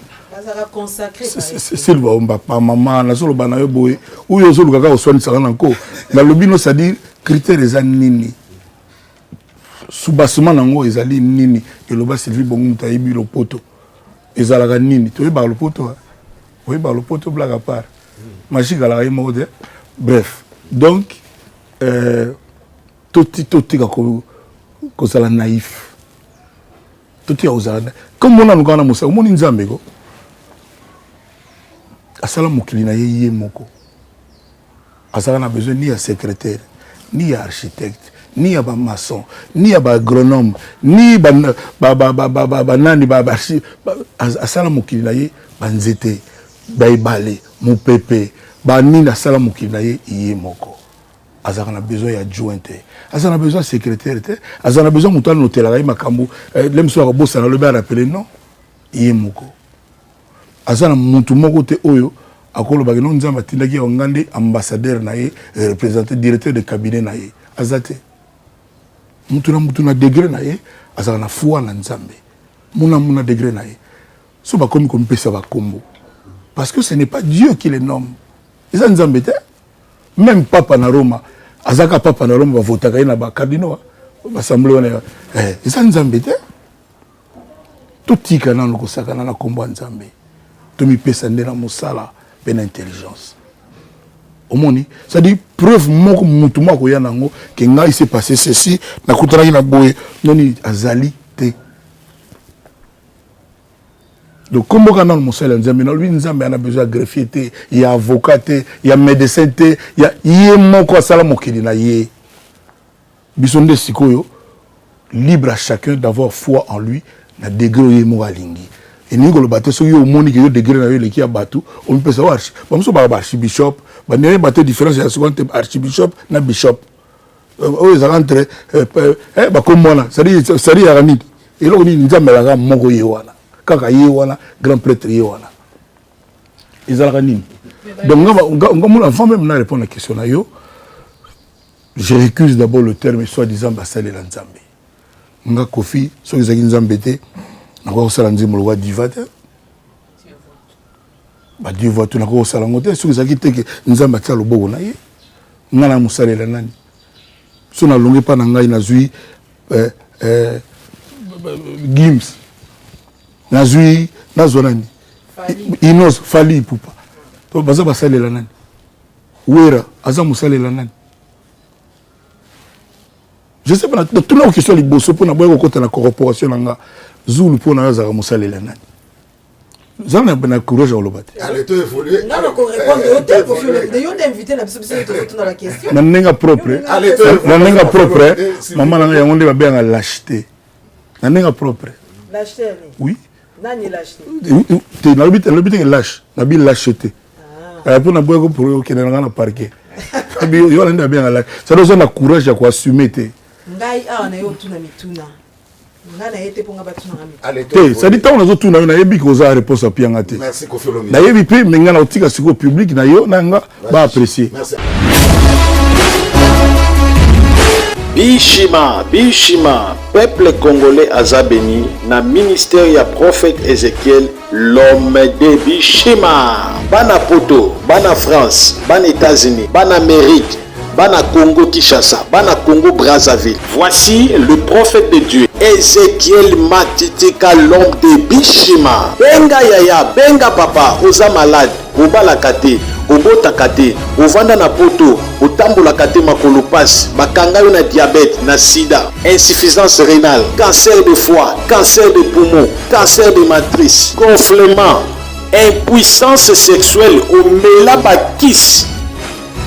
Silva bamama, nazoloba na yo boye, oyo ozoluka kaka oswanisaka na nko. Nalobi no, c'est-à-dire critère eza nini? Soubassement nango ezali nini? Eloba Sylvie Bongo, moto ayebi lopoto ezalaka nini? Toyebaka lopoto, oyebaka lopoto, blague à part, magique alaka ye moko te. Bref, donc totika kozala naïf, totika kozala comme mona kaka na mosala. Omoni Nzambe ko asala mokili na ye ye moko, azalaka na besoin ni ya secrétaire, ni ya architecte, ni ya bamaçon, ni ya baagronome, ni banani. Asala mokili na ye, banzete, baebale, mopepe, banini, asala mokili na ye ye moko. Azalaka na besoin ya adjoint te, aza na besoin ya secrétaire te, aza na besoin moto anotelaka ye makambo le mosusu akobosana, alobi arappeler. Non, ye moko aza na mutu moko te oyo akolobaki no Nzambe atindaki yango, nga nde ambassadeur na ye, représenté, directeur de cabinet na ye. Aza te. Mutu na mutu na degré na ye azalaka na foi na Nzambe, muna muna degré na ye. So bakomi komipesa bakombo, parce que ce n'est pas Dieu qui les nomme, eza Nzambe te. Même papa na Roma azalaka papa na Roma, bavotaka ye na bacardinaux, baassemblée wana. Eza Nzambe te. Totika nano kosakana na nkombo ya Nzambe, tomipesa nde na mosala mpe na intelligence. Omoni, c'est-à-dire preuve moko mutu moko akoya nango ke ngai s'est passé ceci, nakutanaki na boye, noni azali te. Donc kombo kaka nano mosali ya Nzambe. Nalobi Nzambe ana besoin ya greffier te, ya avocat te, ya médecin te, ya ye moko asala mokili na ye. Biso nde sikoyo libre à chacun d'avoir foi en lui na degré oyo ye moko alingi. Elingi koloba te soki yo omoni ke yo degré na yo eleki ya bato, omipesa oyo bamosusu baka baarchibishop. Bandenge bato, différence ya sikoyo entre archibishop na bishop oyo ezalaka entre bakombo wana, c'est-à-dire yaka nini? Eloko nini? Nzambe alaka moko, ye wana kaka, ye wana grand prêtre, ye wana ezalaka nini? Donc nga mona, avant même na répondre na question na yo, je récuse d'abord le terme soi-disant basalela Nzambe. Nga Koffi, soki ezalaki Nzambe te, nakoka kosala nzembo lokwa diva te. Ba Dieu voit tout nakoki kosala yango te soki ezalaki te ke Nzambe atia loboko na ye. Nga na mosalela nani? So nalongi epa na ngai nazwi eh, eh, Gims nazwi nazwa nani Inos Fally Ipupa to baza basalela nani? Wera aza mosalela nani? Je sais pas natuna question liboso mpo naboya kokota na corporation na nga Zulu mpo na yo azalaka mosalela nani? Za na courage ya koloba te. Na ndenge propre, na ndenge propre, mama na nga yango nde babengaka lâcheté. Na ndenge propre. Oui. Nani lâcheté? Te nalobi te nalobi te ke lâche, nabi lâcheté. Ah. Mpo na boya kokende na nga na parquet. Yo wana nde babengaka lâche. C'est-à-dire oza na courage ya koassumer te. Ngai awa na yo otuna mituna. Te cestadi ntango nazotuna yo nayebi ke oza réponse apia nga te nayebi mpe me nga nakotika sikoyo public na yo na nga baapprécie. Bishima, Bishima, peuple congolais aza beni na ministère ya prophète Ezechiel, l'homme de Bishima. Bana poto, bana France, bana États-Unis, bana Amérique, bana Congo Kinshasa, bana Congo Brazzaville. Voici le prophète de Dieu, Ezechiel Matitika, l'homme de Bishima. Benga yaya, benga papa, oza malade, obalaka te, obotaka te, ovanda na poto, otambolaka te makolo pasi, bakanga yo na diabète, na sida, insuffisance rénale, cancer de foie, cancer de poumon, cancer de matrice, gonflement, impuissance sexuelle, omela bakisi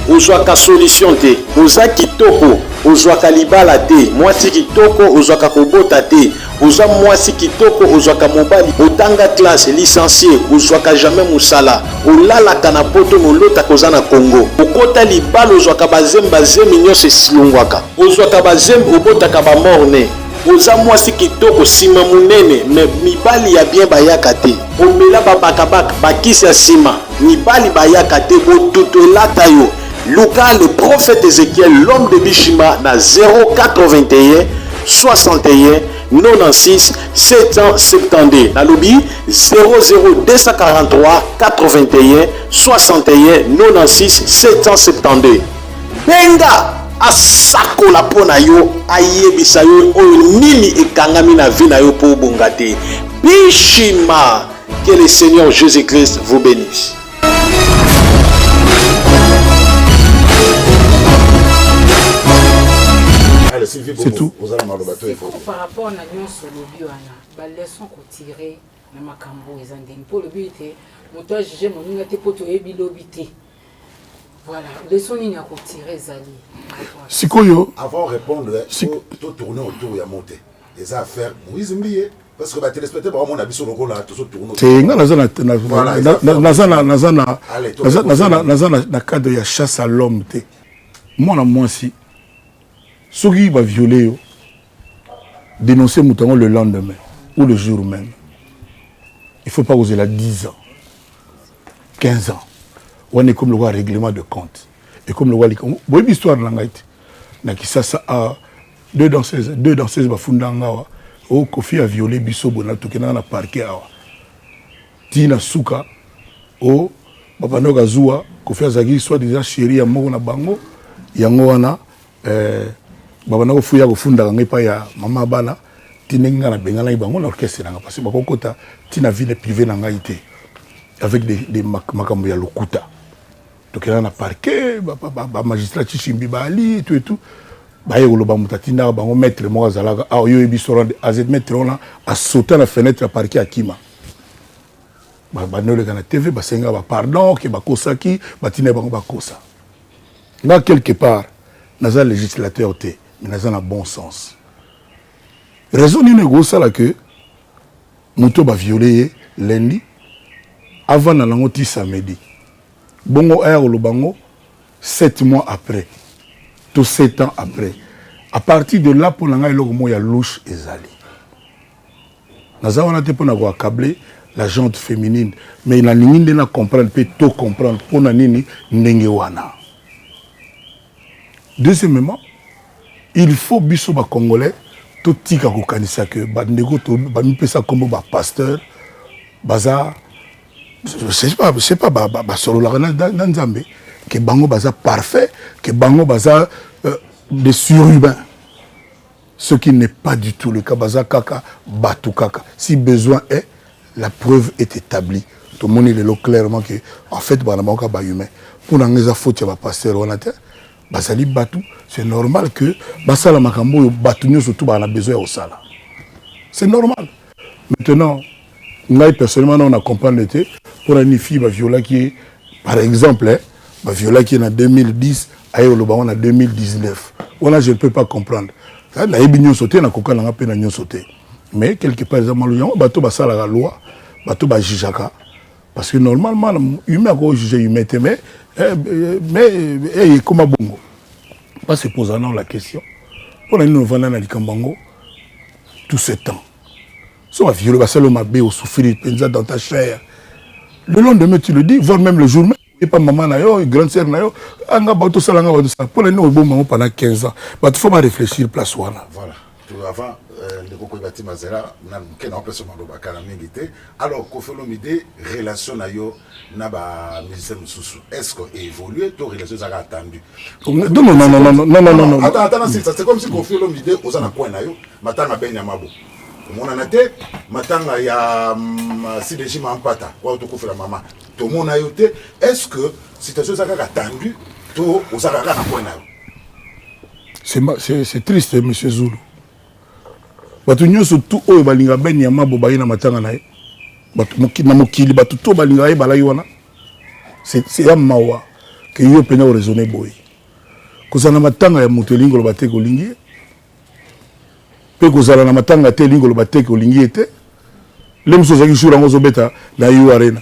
ozwaka solution te, oza kitoko ozwaka libala te, mwasi kitoko ozwaka kobota te, oza mwasi kitoko ozwaka mobali, otanga classe licencie ozwaka jamais musala, olalaka na poto mais olotaka oza na Congo, okota libala ozwaka bazemi bazemi nyonso esilongwaka, ozwaka bazemi obotaka ba mort ne, oza mwasi kitoko sima munene mais mibali ya bien bayaka te, omela ba bakabaka bakisi ya sima mibali bayaka te, botutu elata yo. Luka le prophète Ezekiel, l'homme de Bishima, na 081 61 96 772. Nalobi 00243 81 61 96 772. Benga asakola mpo na yo, ayebisa yo oyo nini ekangami na vie na yo mpo obonga te. Bishima, que le Seigneur Jésus-Christ vous bénisse. C'est tout. Par rapport na nyonso olobi wana, ba leçon kotirer na makambo eza ndenge mpo olobi ete moto ajuge moninga te mpo toyebi lobi te. Voilà, leçon nini ya kotirer ezali sikoyo. Avant répondre, to tourner autour ya mote eza affaire Moïse Mbiye, parce que ba téléspectateurs baomona biso lokola tozo tourner te. Nga naza na naza na naza na naza na naza na cadre ya chasse à l'homme te. Mwana mwasi, soki baviole yo, dénoncer moto yango le lendemain ou le jour même. Il faut pas kozela 10 ans, 15 ans. Wana ekomi lokola règlement de compte, ekomi lokola likambo. Boyebi histoire na ngai te na Kisasa a deux danseuses, deux danseuses bafunda nga awa o Kofi a violé biso bona tokendaka na parquet awa ti na suka o babanda kazuwa. Kofi azalaki soit disant chéri ya moko na bango. Yango wana eh, babanda kofuya kofundaka ngai epai ya mama bana ti ndenge ngai nabenganaki bango na orchestre nanga, parce que bakokota ti na vie privée na ngai te avec des makambo ya lokuta. Tokendaka na parquet, bamagistrat Chichimbi baali tout et tout, baye koloba moto atindaka bango maître moko azalaka awa. Yo oyebi solo az maître wana asauta na fenêtre ya parquet, akima. Bandi oleka na TV, basengaka bapardon ke bakosaki, batinda bango bakosa. Nga quelque part naza législateur te, mais naza na bon sens. Raison nini ekosala ke moto baviole ye lundi, avanda nango ti samedi, bongo aya koloba ngo 7 mois après to 7 ans après? À partir de là, mpo na ngai eloko moko ya louche ezali. Naza wana te mpona koaccabler la gente féminine, mais nalingi nde na comprendre mpe to comprendre mpona nini ndenge wana. Deuxièmement, il faut biso bacongolais totika kokanisa ke bandeko bamipesa nkombo bapasteur baza. Je sais pas, basololaka na Nzambe ke bango baza parfait, ke bango baza des surhumains, ce qui n'est pas du tout le cas. Baza kaka bato kaka. Si besoin est, la preuve est établie. Tomoni lelo clairement que en fait bana bango kaka bahumain. Mpo na nga, eza faute ya bapasteur wana te. Bazali bato, c'est normal que basala makambo oyo bato nyonso tu baa na besoin ya kosala, c'est normal. Maintenant, ngai personnellement na comprendre te mpona nini fille baviolaki ye, par exemple baviolaki ye na 2010, aye koloba ngo na 2019 wana. Je ne peux pas comprendre. Nayebi nyonso te, nakoka nanga mpe na nyonso te, mais quelque part eza malo. Yango bato basalaka loi, bato bajugeaka, parce que normalement humain akojuge humain te. Mais ekoma bongo, pas se poser non la question mpona nini ovanda na likambo yango tout ce temps. So baviole, basala mabe, osouffrir mpenza dans ta chair, le lendemain tu le dis, voire même le jour même. Epa mama na yo, grande sœur na yo, anga bato osala, nga bato osala, mpona nini oboma yango pendant 15 ans? Bato faut baréfléchir place wana. Voilà, avant ndeko koyeba ti mazela na moke na opesa maloba kala mingi te. Alors, Koffi Olomide, relation na yo na bamusicien mosusu, est ce que évolue to relation ezalaka attendu? Non, non, non, non, non, non, non, non. Attends, attends, c'est comme si Koffi Olomide oza na coin na yo. Matanga Ben Yamabo omonana te, matanga ya Sideji Mampata oyo tokufela mama, tomona yo te. Est ce que situation eza kaka tendu to oza kaka na coin na yo? C'est triste, monsieur Zulu. Bato nyonso tu oyo balingaka Ben Yamabo baye na matanga na ye. Na mokili, bato to balingaka ye balaki wana. C'est ya mawa ke yo mpena oraisonne boye. Kozala na matanga ya moto elingi koloba te kolingi ye, mpe kozala na matanga te elingi koloba te kolingi ye te. Le mosusu ozalaki jour yango ozobeta na yo arena,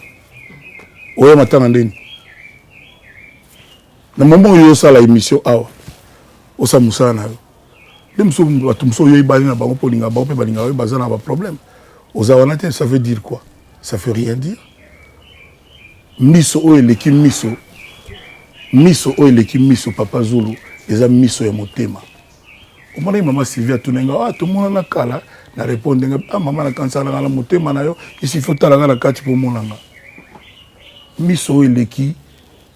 oya matanga ndeni. Na moment oyo osala émission awa, osala mosala na yo, nde mosusu bato mosusu oyo oyebani na bango mpo olingaka bango mpe balingaka oyo baza na baproblème, oza wana te. Ça veut dire quoi? Ça veut rien dire. Miso oyo eleki miso, miso oyo eleki miso, papa Zulu, eza miso ya motema. Omonaki mama Sylvie atuna nga: "Ah, tomonana kala." Na répondre nga: "Ah mama, nakanisaka na motema na yo, isi faut talanga na kati mpo omonanga." Miso oyo eleki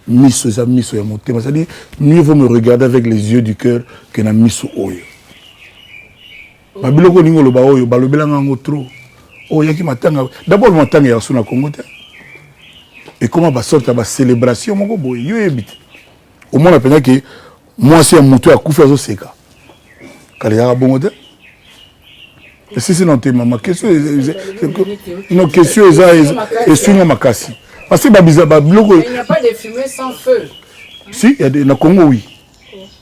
miso eza miso ya motema, c'est-à-dire mieux vaut me regarder avec les yeux du cœur que na miso oyo. Babiloko olingi oloba oyo balobelanga yango trop. Oyo oyaki matanga, d'abord matanga ya so na Congo te, ekóma basorte ya bacélébration moko boye. Yo oyebi te, omona mpenza ke mwasi ya moto akufi azoseka. Kala ezalaka bongo te. Esisi na te, mama. Question, no question eza esunga makasi parce que babiza babiloko. Il n'y a pas de fumée sans feu. Si, il y a des, na Congo oui,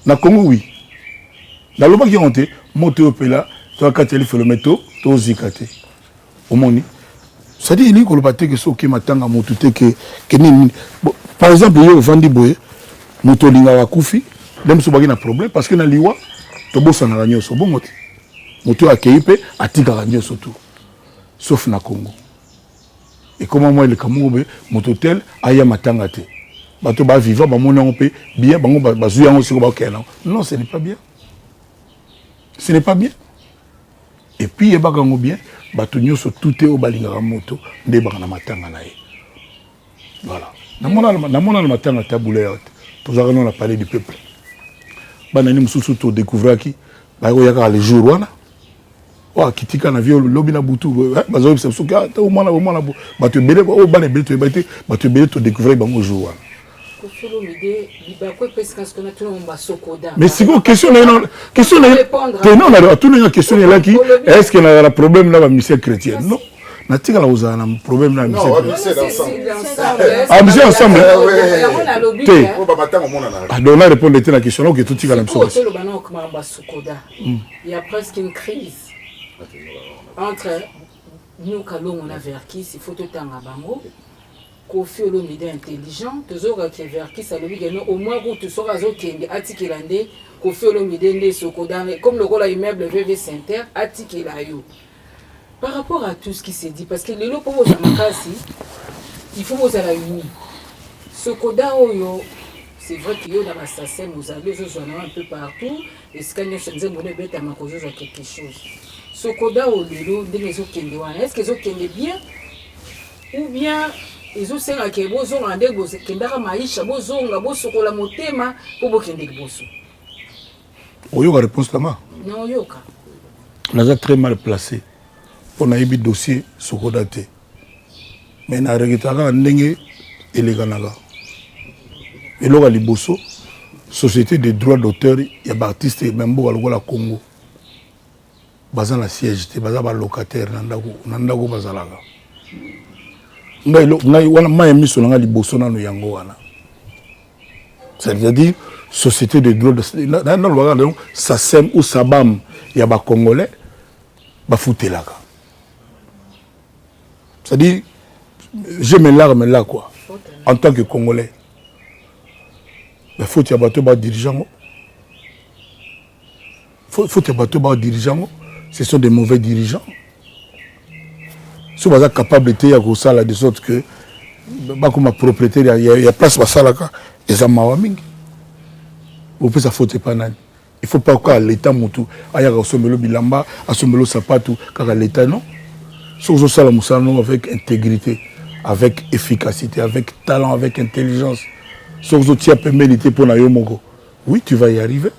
na Congo oui. Nalobaki yango te, moto oyo mpela toka kati ya lifelo me to tozika te. Omoni, c'est-à-dire elingi koloba te ke soki matanga motu te ke nini. Par exemple, yo ovandi boye, moto olingaka akufi, nde mosusu baki na problème, parce que na liwa tobosanaka nyonso. Bongo te, moto oyo akei mpe atikaka nyonso tu, sauf na Congo ekoma mwa eleka moko boye, moto tel aya matanga te, bato baviva bamoni yango mpe bien, bango bazwi yango siko bakokende nango. Non, ce n'est pas bien, ce n'est pas bien. Et puis yebaka yango bien, bato nyonso tu te oyo balingaka moto nde ebaka na matanga na ye. Voilà, namona na matanga tabula ya te. Tozalaka no na Palais du Peuple, banani mosusu todécouvraki bakoya kaka le jour wana oyo akitika na vie lobi na butu. Bazoyebisa biso te omwana omwana bato ebele oyo bana ebele toyebaki te, bato ebele todécouvrir bango jour wana. Mais sikoyo question na ye, question na ye te, non, atunanga question elaki: est ce que nazala problème na bamusicien chrétien? Non, natikala kozala na problème na musicien. Ah, musicien ensemble te. Ah, donc na répondre te na question. Naoke totikala biso. Il y a presque une crise entre Nyoka Longo na Verkis. Il faut totanga bango. Koffi Olomide intelligent, tozokaki Verkis alobi keno au moins kutu soki azokende atikela nde Koffi Olomide nde Sokoda, comme lokola immeuble VV Center atikela yo. Par rapport à tout ce qui s'est dit, parce que lelo mpo bozwa makasi, il faut bozala uni. Sokoda oyo, c'est vrai que yo na basasem ozali ozozwa na un peu partout, esika nyonso nzembo no ebetamaka, ozozwa quelque chose. Sokoda oyo lelo ndenge ezokende wana, est ce que ezokende bien ou bien? Ezosenga ke bozonga nde bokendaka maisha, bozonga bosokola motema mpo bokende liboso. Oyoka réponse na nga? Naoyoka. Naza très mal placé mpo nayebi dossier Sokoda te, mais na regrettaka kaka ndenge elekanaka. Eloko ya liboso, société de droit d'auteur ya baartiste ya mboka lokola Congo baza na siège te, baza balocataire na ndako, na ndako bazalaka. Ngai ngai wana mai ya miso na ngai liboso nano yango wana, c'est-à-dire société de droit nalobaka donc SACEM ou SABAM ya bacongolais bafutelaka, c'est-à-dire j'ai mes larmes là quoi, en tant que Congolais. Mais faute ya bato badirige yango, faute ya bato badirige yango, ce sont des mauvais dirigeants. So baza capable te ya kosala de sorte que bakoma propriétaire ya place basalaka, eza mawa mingi. Opesa faute epa nani? Il faut pas kaka l'État motu ayaka kosombela bilamba, asombela sapatu, kaka l'État, non. Soki ozosala mosala nongo avec intégrité, avec efficacité, avec talent, avec intelligence, soki ozotia pembeni te mpo na yo moko, oui, tu vas y arriver.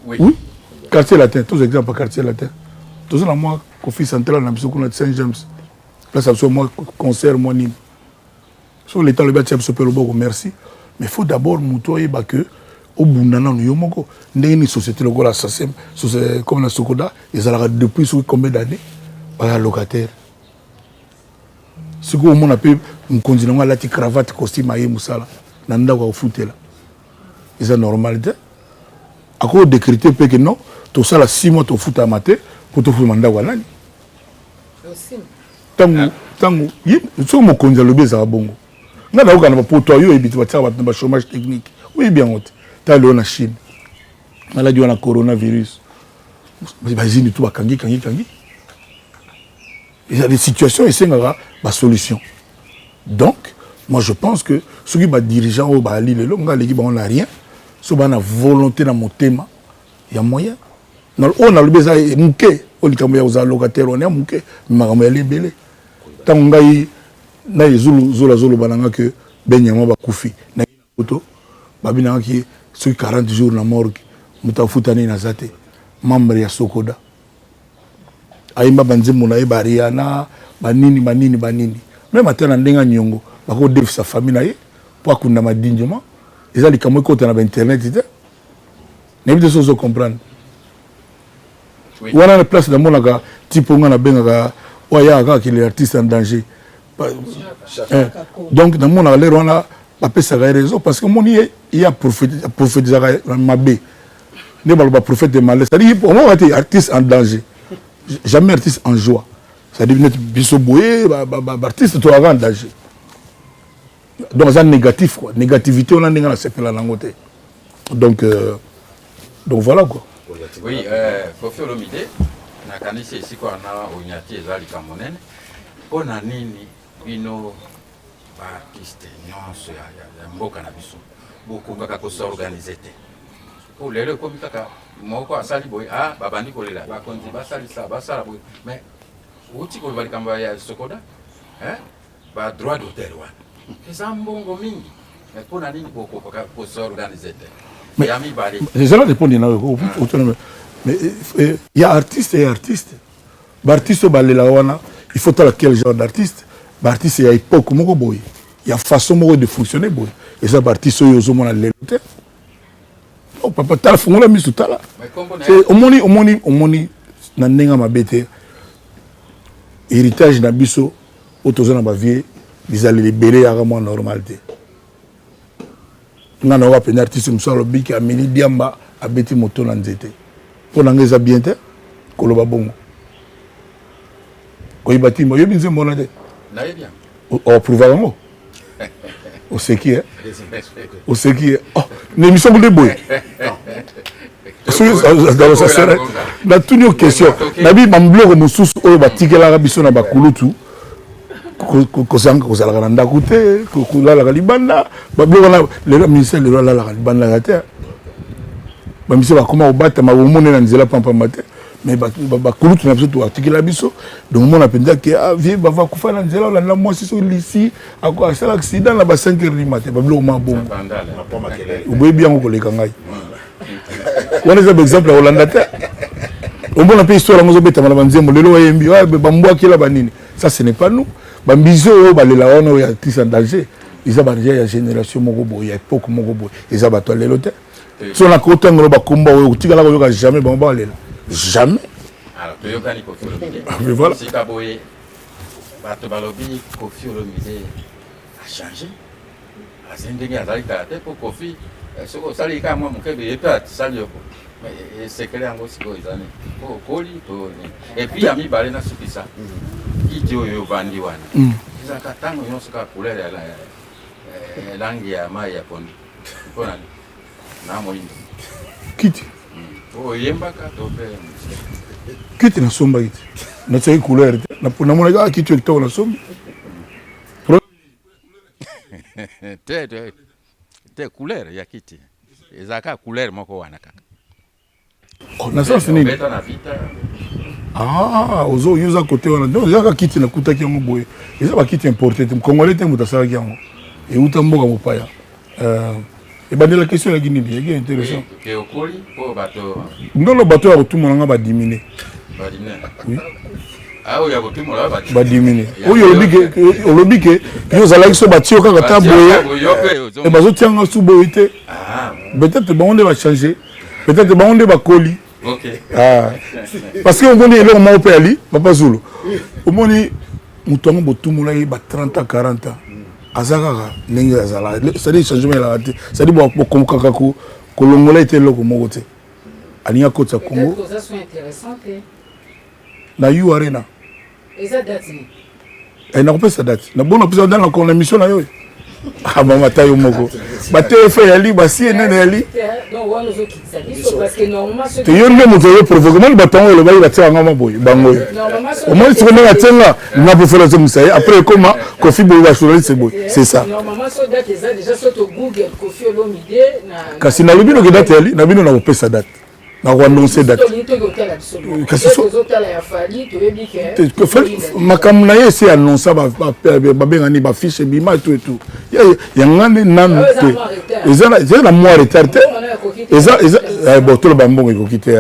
Oui, oui. Quartier Latin, toza exemple ya Quartier Latin, toza na mwa Kofi Central na biso kuna, Saint James, place ya biso, mwa concert, mwa nini. Soki l'État alobi atia biso mpe loboko, merci, mais faut d'abord moto oyeba que obunda nanu yo moko. Ndenge nini société lokola SACEM, comme na Sokoda, ezalaka depuis soki combien d'années, baza locataire? Sikoyo omona mpe mokonzi nango alati cravate, costume, aye mosala na ndako ya kofutela, eza normal te. Akoki décréter mpe ke non, tosala 6 mois tofutama te mpo tofutama ndako ya nani? Ntango ntango soki mokonzi alobi, ezala bongo. Ngai nayoka na bapoto oyo oyebi te, batiaka bato na bachômage technique, oyebi yango te. Tala lelo na Chine, maladie wana coronavirus, bausine tout bakangi kangi kangi. Eza des situations esengaka basolution. Donc moi je pense que soki badirigeant oyo baali lelo, ngai aleki bango na rien, so baa na volonté na motema ya moyen oyo nalobi eza moke. Oyo likambo ya kozala locataire wana ya moke, makambo yali ebele. Ntango ngai na ezulu zola azoloba na nga ke benyama bakufi na poto, babinangaki soki 40 jours na morgue, moto afuta nini aza te. Membre ya Sokoda, ayemba banzembo na ye, bariana, banini banini banini, même ata na ndenge ya niongo bakodefisa famille na ye mpo akundama dignement. Eza likambo ekota na bainternet te, nayebi te so ozo comprendre. Wana na place namonaka tipo nga nabengaka oyo ayaka kaka kele artiste en danger. Donc namonaka lero wana bapesaka ye raison, parce que omoni ye, ye aprophétisaka mabe nde baloba prophète de malheur, c'est-à-dire omonaka te artiste en danger, jamais artiste en joie. C'est-à-dire neti biso boye baartiste toyaka en danger, donc aza négatif quoi. Négativité wana ndenge nasepela nango te. Donc voilà quoi. Oui, Kofi Olomide, nakanisi esika wana onyati eza likambo monene. Mpo na nini bino baartiste nyonso ya mboka na biso bokokaka kos'organiser te? Po lelo ekomi kaka moko asali boye, ah, babandi kolela bakonzi basalisa, basala boye. Mais outi koloba likambo ya Sokoda, hein? Badroit d'auteur wana eza mbongo mingi, mais mpo na nini bokokaka kos'organiser te? Ya mibale. Ezala répondre na yo, mais ya artiste ya artiste, baartiste oyo balelaka wana, il faut tala quel genre d'artiste. Baartiste ya époque moko boye, ya façon moko de fonctionner boye, eza baartiste oyo ozomona lelo te. Oh, papa, tala, fungola miso, tala. Omoni, omoni, omoni na ndenge mabe te. Héritage na biso oyo toza na bavie, bizaleli ebele yaka mwa normal te. Nga nayoka mpenza artiste mosusu alobiki ameli diamba, abeti moto na nzete. Mpo na nga eza bien te koloba bongo. Koyeba ntimba, oyebi nzembo wana te? Oapprouva yango? Oseki e, oseki e. Oh, na émission nde boye natuni yo question. Nabi bambiloko mosusu oyo batikelaka biso na bakulutu, kozanga kozalaka na ndako te, kolalaka libanda, babiloko wana. Lelo ministère, lelo alalaka libanda te. Bamisi bakoma kobatama, bomone na nzela pampamba te. Mais bakulutu na biso toatikela biso, donc omona mpenza ke ah, vie bava kufa na nzela, olanda mwasi soki lisi asala accident na ba 5 heures du matin, babiloko ma bongo oboyebi yango koleka ngai. Wana eza baexemple ya kolanda te. Omona mpe histoire yango ezobetama na banzembo lelo, bayembi bambwakela banini, ça ce n'est pas nous. Bambizi oyo balela wana, oyo artiste en danger, eza badeja ya génération moko boye, ya époque moko boye, eza bato ya lelo te. So na kotangelo bakomba oyo otikala koyoka jamais bango balela, jamais. Alors toyokani, Koffi Olomide. Ah, mais voilà. Sika boye, bato balobi Koffi Olomide achange, azali ndenge azali kala te, mpo Koffi soki osali kaka mwa moke ye mpe asali yoko esekele yango. Sikoyo eza nini? Po okoli to nini? Et puis ya mibale, nasukisa, kiti oyo ovandi wana ezalaka ntango nyonso kaka couleur ya langi ya mai ya pondu, mpona na moyindo? Kiti? Oyembaka to mpe? Kiti nasombaki te, natiaki couleur te, namonaki kaka kiti oyo kitoko, nasombi. Te, te te, couleur ya kiti ezalaka couleur moko wana kaka. Oh, na sens nini? Obeta na vita. Ah, ozo yo oza kote wana, donc ezaka kiti nakutaki yango boye, eza bakiti importé te, congolais te moto asalaki yango, euta mboka mopaya. Ebandela question elaki nini? Eki intéressant. Ke okoli mpo bato Ndono bato ya kotumona nga badimine. Badimine? Oui. Oyo ya kotumola. Badimine oyo olobi ke yo ozalaki so batie yo kaka ta boye, bazotianga su boye te. Peut-être bango nde bachange, peut-être bango nde bakoli. Ah. Parce que omoni eloko moko mpe ali papa Zulu, omoni moto yango botumola ye ba 30 ans, 40 ans, aza kaka ndenge azalaka, c'est-à-dire changement elaka te, c'est-à-dire bokokaka kolongola ete eloko moko te. Alingi akotisa Congo na U Arena. Nakopesa date na bona pesa date na émission na yo. Ah, mama, ta yo moko, ba TF yali, ba CNN yali te. Yo nde moto oyo provoke. Moni bato yango olobaki batiaka nga ma boye, bango oyo omoni siko ndenge atienga nga mpo fela azongisa ye après ekoma Koffi boye, bajournaliste boye, c'est ça. Kasi nalobi noke date yali na bino, nakopesa date, nakoannonce date. Kasi makambo na ye esi annonce, babengani bafiche ebima etu etu yanga nde nanu te, eza na mwa retard te. Eza bon, toloba mbongo ekoki te,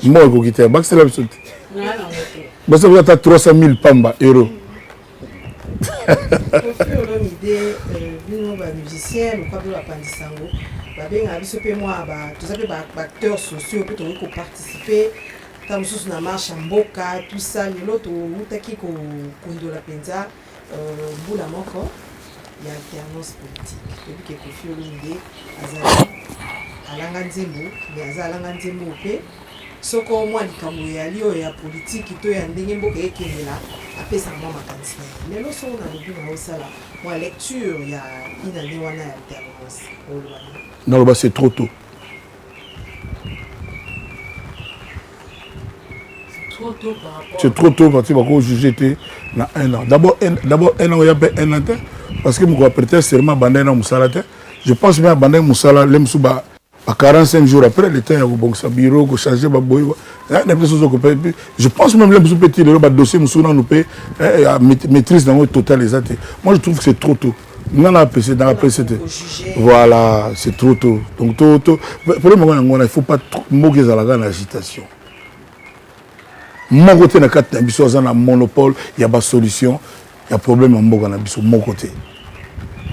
mbongo ekoki te, bakisela biso te, basala ata 300 000 pamba euro. Koffi Olomide, bino bamusicien lokwa mpe bapanzisa yango, babengaka biso mpe mwa toza mpe baacteurs sociaux mpe tokoki koparticipe ta mosusu na marche ya mboka, tout ça. Lelo toutaki kokundola mpenza mbula moko ya alternance politique. Toyebi ke Koffi Olomide azali alanga nzembo, mais aza alanga nzembo mpe soko mwa likambo eyali oyo ya politiki to ya ndenge mboka ekendela, apesaka mwa makanisi na ye. Lelo soko nalobi na osala mwa lecture ya inane wana ya alternance, oloba nini? Naloba c'est trop tôt. C'est trop tôt parce que bako juge te na un an. D'abord d'abord un an oya mpe un an te, parce que moko aprêter serment abandaki na mosala te. Je pense bien abandaki mosala le mosusu ba 45 jours après, le temps ya kobongisa bureau, kochange baboyi na biso soki mpe, je pense même le mosusu mpe ti lelo badossier mosusu nanu mpe maîtrise nango total eza te. Moi je trouve que c'est trop tôt. Nga na apc, na apc te. Voilà, c'est trop tôt. Donc to to problème yango yango wana, il faut pas mboka ezalaka na agitation moko te. Na kati na biso aza na monopole ya basolution ya problème ya mboka na biso moko te.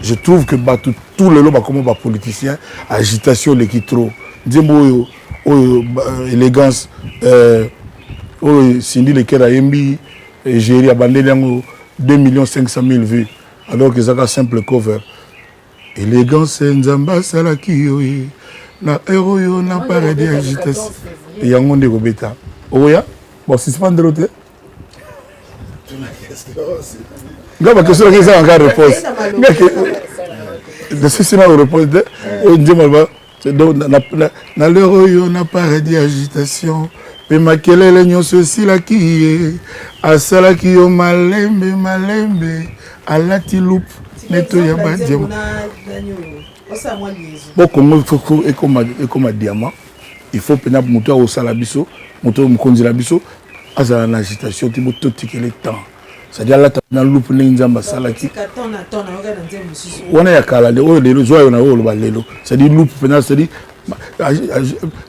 Je trouve que bato tout lelo bakoma bapoliticien, agitation eleki trop. Nzembo oyo oyo élégance oyo Cindy Leker ayembi, Géri abandeli yango 2 millions 500 000 vues, alors que ezaka simple cover. Élégance Nzambe asalaki yo ye na heure oyo na paradis agitation, yango nde kobeta oya bon suspendre te. Nga baquestion nanga eza kaka réponse, nasisi na réponse te. Oyo nzembo aloba donc na l'heure oyo na paradis agitation mpe makelele nyonso esilaki, ye asalaki yo malembe malembe, alati loupe neto ya badiama. Po Congo ekoma diamant. Il faut mpenza moto akosala biso, moto mokonzi na biso azala na agitation te, bototikele temps, c'est-à-dire alata na loupe ndenge Nzambe asalaki wana ya kala. Oyo lelo zwa yo na oyo oloba lelo, c'est-à-dire loupe mpenza, c'est-à-dire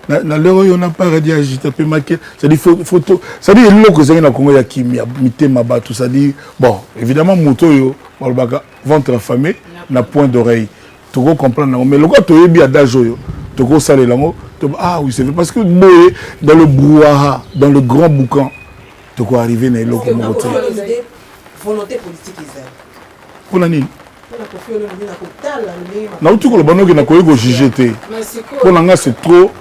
na lero oyo na paradis agita mpe make, c'est-à-dire photo, c'est-à-dire eloko ezangi na Kongo ya kimia, mitema bato. C'est-à-dire, bon, évidemment moto oyo balobaka ventre affamé n'a point d'oreille, toko comprendre yango, mais lokola toyebi adage oyo, tokosalela yango. Ah oui, c'est vrai, parce que boye dans le brouhaha, dans le grand boucan, toko arriver na eloko moko te. Volonté politique ezali. Mpona nini? Nauti koloba noki, nakoki kojuger te. Mpo na nga, c'est trop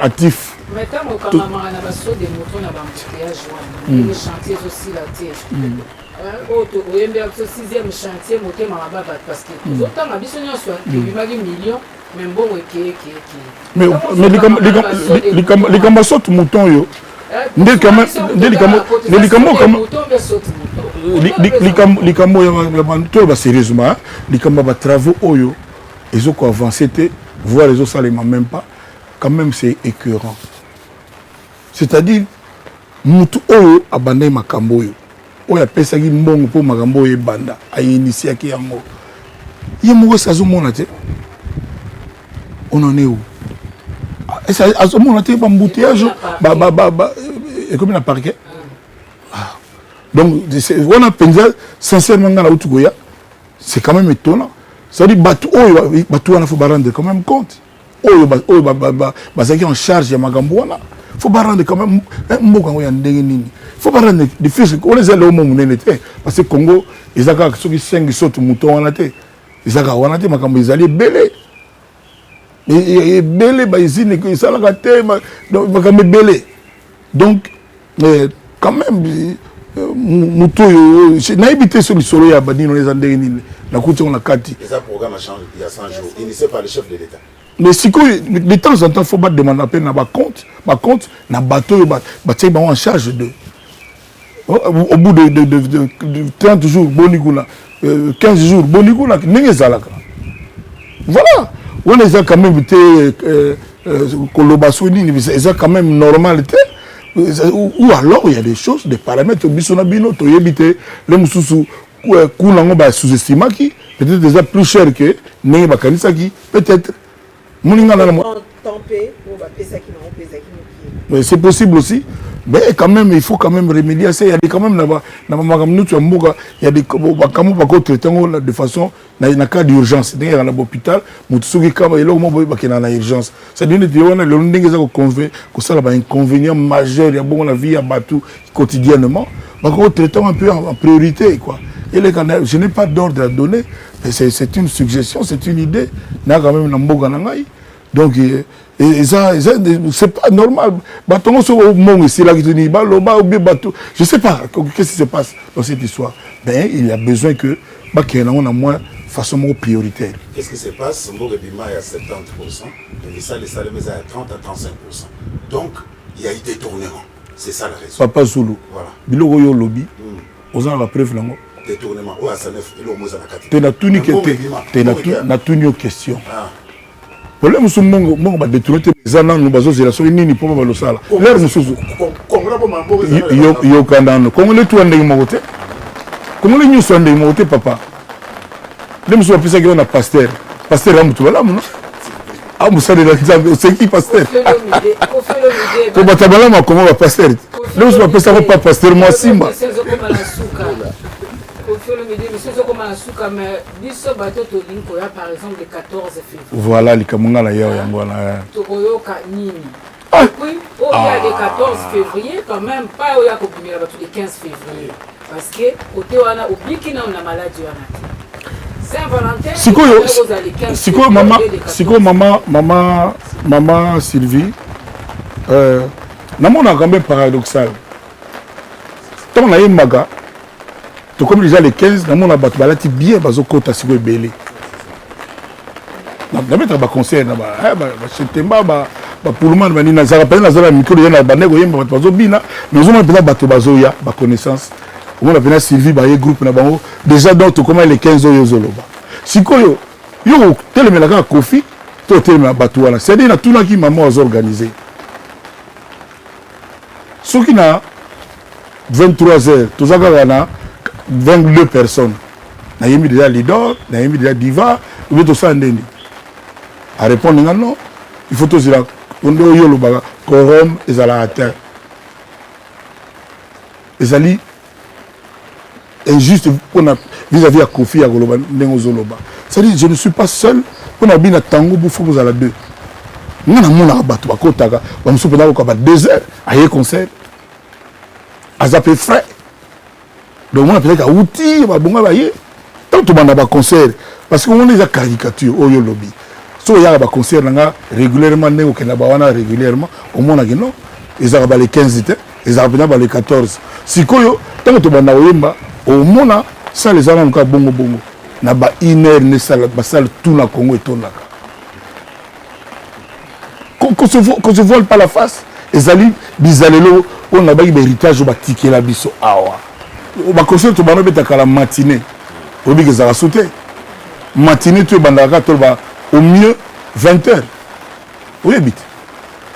hâtif. Mais ntango okangamaka na basauts-de-mouton, na baembouteillage wana, ndenge chantier ezosila te, oyo oyembela biso sixième chantier, motema mabe bato, parce que tozotanga biso nyonso, ebimaki million, mais mbongo ekeye ekeye. Mais likambo saut-de-mouton oyo nde likambo, likambo toyoba sérieusement, likambo ya batravaux oyo ezokoavance te, voire ezosalema même pas, quand même c'est écœurant. C'est-à-dire mutu oyo abandaki makambo oyo, oyo apesaki mbongo mpo makambo oyo ebanda, ainitiaki yango ye moko, esi azomona te? On en est où? Azomona te baembouteillage ekomi na parquet? Donc wana mpenza, sincèrement, ngai nauti koya, c'est quand même étonnant. C'est-à-dire bato oyo, bato wana, faut barendre quand même compte. Oyo oyo bazalaki en charge ya makambo wana, faut barendre quand même. Mboka yango ya ndenge nini? Faut barendre difficile wana. Eza leo mo monene te, parce que Congo eza kaka soki 5 saut-de-mouton wana te, eza kaka wana te. Makambo ezali ebele ebele, bausine esalaka te, makambo ebele. Donc quand même motu oyo, nayebi te so lisolo ya banini wana eza ndenge nini, nakuti yango na kati. Eza programme ya 100 jours initié par le chef de l'État. Mais sikoyo, de temps en temps, faut bademande mpe na bacompte, bacompte na bato oyo batiaki bango en charge de au bout de 30 jours, boni kuna, 15 jours, boni kuna, ndenge ezalaka. Voilà, wana eza quand même te koloba soki nini, eza quand même normal te. Ou alors il y a des choses, des paramètres biso na bino toyebi te. Le mosusu kuna yango basous-estimaki, peut-être eza plus cher que ndenge bakanisaki, peut-être moninga na. Mais c'est possible aussi, mais quand même il faut quand même remédier à ça. Il y a des quand même na makambo nyonso ya mboka, il y a des makambo bakotraite yango de façon na cas d'urgence, ndenge yaka na bahôpital, moto soki kama eloko moko boye, bakendaka na urgence. C'est-à-dire neti wana lelo ndenge eza kosala bainconvénient majeur ya bongo na vie ya bato quotidiennement, bakotraite yango un peu en priorité, quoi. Eleka. Je n'ai pas d'ordre à donner, mais c'est une suggestion, c'est une idée na quand même na mboka na ngai. Donc eza, c'est pas normal. Bato yango soki mbongo esilaki to nini, baloba obie bato, je sais pas qu'est-ce qui se passe dans cette histoire, mais il y a besoin que bakende yango na mwa façon moko prioritaire. Qu'est-ce qui se passe? Mboka ebima ya 70, mais misala esalemi eza ya 30 à 35. Donc il y a eu détournement, c'est ça la raison. Papa Zulu, voilà. Biloko oyo olobi, oza na bapreuve nango? Détournement oyo asanef, eloko mo eza na kati. Te, natuni ke te te, natuni yo question. Problème mosusu, mbongo, mbongo badétourne te, eza nanu bazozela soki nini mpo balosala lere mosusu. Yoka nano, Congolais tuwa ndenge moko te, Congolais nyonso ya ndenge moko te, papa. Nde mosusu bapesaki yo na pasteur, pasteur ya motu malamu, no amosalela Nzambe, oseki pasteur po bato ya malamu akoma bapasteur te. Nde mosusu bapesako pa pasteur mwa nsima. Ezokoma na suka, mais biso bato tolingi koya, par exemple le 14 février. Voilà, likambo nga na yao yango wana. Tokoyoka nini? Et puis oyo ya le 14 février, quand même pas oyo ya kobimela bato le 15 février, parce que côté wana obiki nano na maladie wana te. Saint-Valentin. Sikoyo, sikoyo mama, sikoyo mama Sylvie, namonaka mpe paradoxal. Ntango nayembaka, tokomi déjà le 15, namona bato balati bien, bazokota sikoyo ebele. Nabetaka baconcert na bachetemba, bapulumani, banini, nazalaka mpenza, nazala na micro deja na bande koyemba, bato bazobina. Mais ozomona mpenza bato bazoya, baconnaissance, omona mpenza Sylvie, baye groupe na bango déjà. Donc tokoma le 15 oyo ozoloba sikoyo, yo kotelemela kaka Kofi. Totelemela bato wana. C'est-à-dire natunaki mama azo organiser. Soki na 23 heures toza kaka na 22 personnes. Nayembi déjà leader, nayembi déjà diva, obi tosala ndeni. A répondre nga non, il faut tozela nde oyo olobaka quorum ezalaka te. Ezali injuste mpona vis-à-vis ya Kofi ya koloba ndenge ozoloba. C'est-à-dire je ne suis pas seul mpona bina tango bufo bozala deux. Nga namonaka bato bakotaka bamosusu mpenza koka ba 2 heures aye concert aza mpe frais, donc mona peut-être awuti babonga baye ntango tobanda baconcert, parce que wana eza caricature oyo olobi. Soki oyaka baconcert na nga régulièrement, ndenge okenda bawana régulièrement, omonaki non, ezalaka bale 15 te, ezalaka mpenza bale 14. Sikoyo ntango tobanda koyemba, omona salle eza nanu kaka bongo bongo na ba une heure ne salle, basalle tout na Congo etondaka. Qu'on se voile pas la face, ezali bizalelo oyo nabaki bahéritage oyo batikela biso awa. Baconcert tobanda obetaka la matinée, oyebiki ezalaka su te. Matinée to ebandaka kaka toloba au mieux 20 heures, oyebi te.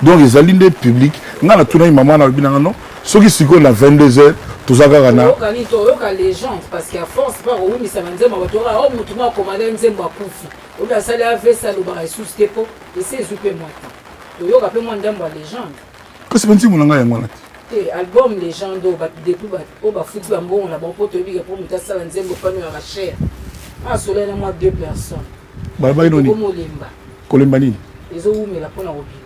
Donc ezali nde public. Ngai natunaki mama, nalobi nanga non, soki sikoyo na 22 heures toza kaka na Oyoka nini? Toyoka légende, parce que à force mpa kowumisa banzembo, bato oka o motu moko akomanda nzembo akufi, obi asali avc, alobaka lisusu te mpo esi ezwi mpe mwa temps. Toyoka mpe mwa ndambo ya légende. Kasi banzembo na ngai yango wana te. Te, album légende oyo bato depuis oyo bafuti bambongo na bango, mpo toyebika mpo moto asala nzembo pano ya bachere asola na mwa deux personnes. Balobaki noni? Okomolemba. Kolemba nini? Ezowumela mpona kobima.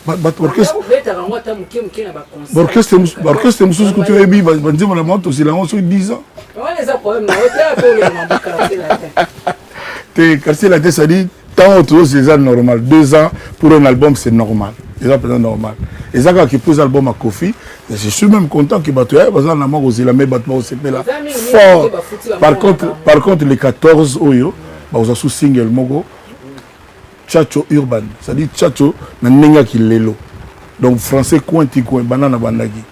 Bato orchestre obetaka yango ata moke moke na baconcert. Baorchestre mosusu kutu oyebi banzembo na bango, tosila yango soki 10 ans. Wana eza problème na yo te, ate olema baquartier latin. Te, quartier latin, c'est-à-dire ntango tozosila eza normal. 2 ans pour un album, c'est normal, eza mpenza normal. Eza kaka ke po eza album ya Kofi, je suis même content ke bato ya baza na mwa kozela, mais bato bakosepela Eza mingi mingi fort. te bafuti bango Par na contre, bango. par contre le 14 oyo bakozwa su single moko, Tchatcho Urban, c'est-à-dire Tchatcho na ndenge ya kilelo, donc français coin ti coin banda na bandaki.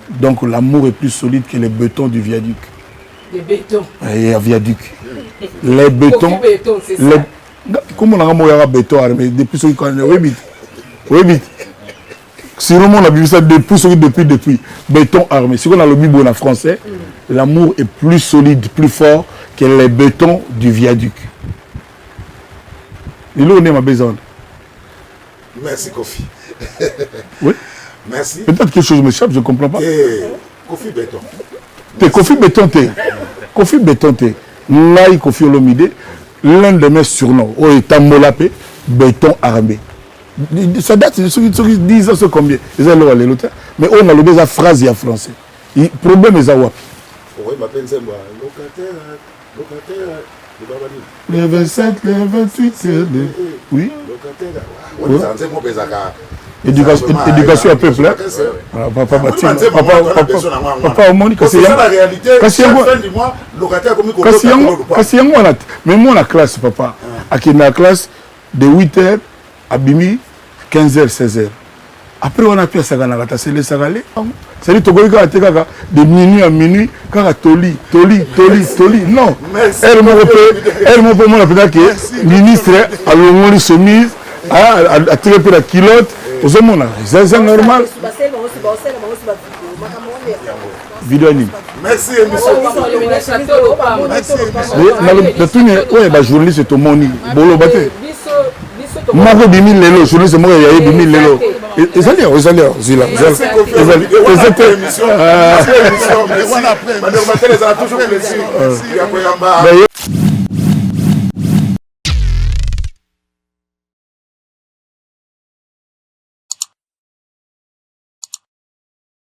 Donc l'amour est plus solide que les bétons du viaduc. Les bétons. Et ya viaduc, les bétons. Kofi béton, c'est ça. Les kombo nanga moko yaka béton armé depuis soki oyebi te, oyebi te sinon mona bimisa depuis soki depuis béton armé. Sikoyo nalobi boye na français: l'amour est plus solide, plus fort que les bétons du viaduc. Lelo nde mabe eza wana. Merci Kofi. Oui. Merci. Peut-être quelque chose m'échappe, je comprends pas. Eh, Kofi Béton. Te, Kofi Béton te, Kofi Béton te. Ngai Kofi Olomide, l'un de mes surnoms oyo etambola mpe béton armé, ça date soki 10 ans, soki combien, eza eloko ya lelo te. Mais oyo nalobi eza phrase ya français. Problème eza wapi? Okoyemba mpe nzembo ya locataire, locataire, libaba nini? Le 27, le 28, le... oui. Locataire wana ezala nzembo mpe ezalaka Éducation ya peuple, hein? Ah, papa Batima, papa omoni kasi kasi yango wana te. Mais mwana classe, papa akende na classe de 8 heures, abimi 15 heures, 16 heures. Après wana mpe asakanaka te, aselesaka le. C'est-à-dire tokoki kaka te kaka de minuit à minuit kaka toli toli toli toli, non. Heure moko mpe, heure moko mpe omona mpenza ke ministre alongoli chemise, atiki mpe na culotte, ozomona eza normal. Video ya nini? Merci émission. Natuni oyo bajournaliste tomoni boloba te, moko ebimi lelo, journaliste moko ya ebimi lelo, ezali awa, ezali awa, zila ezali eza te. Bandeko batele, ezala toujours plaisir ya koyamba.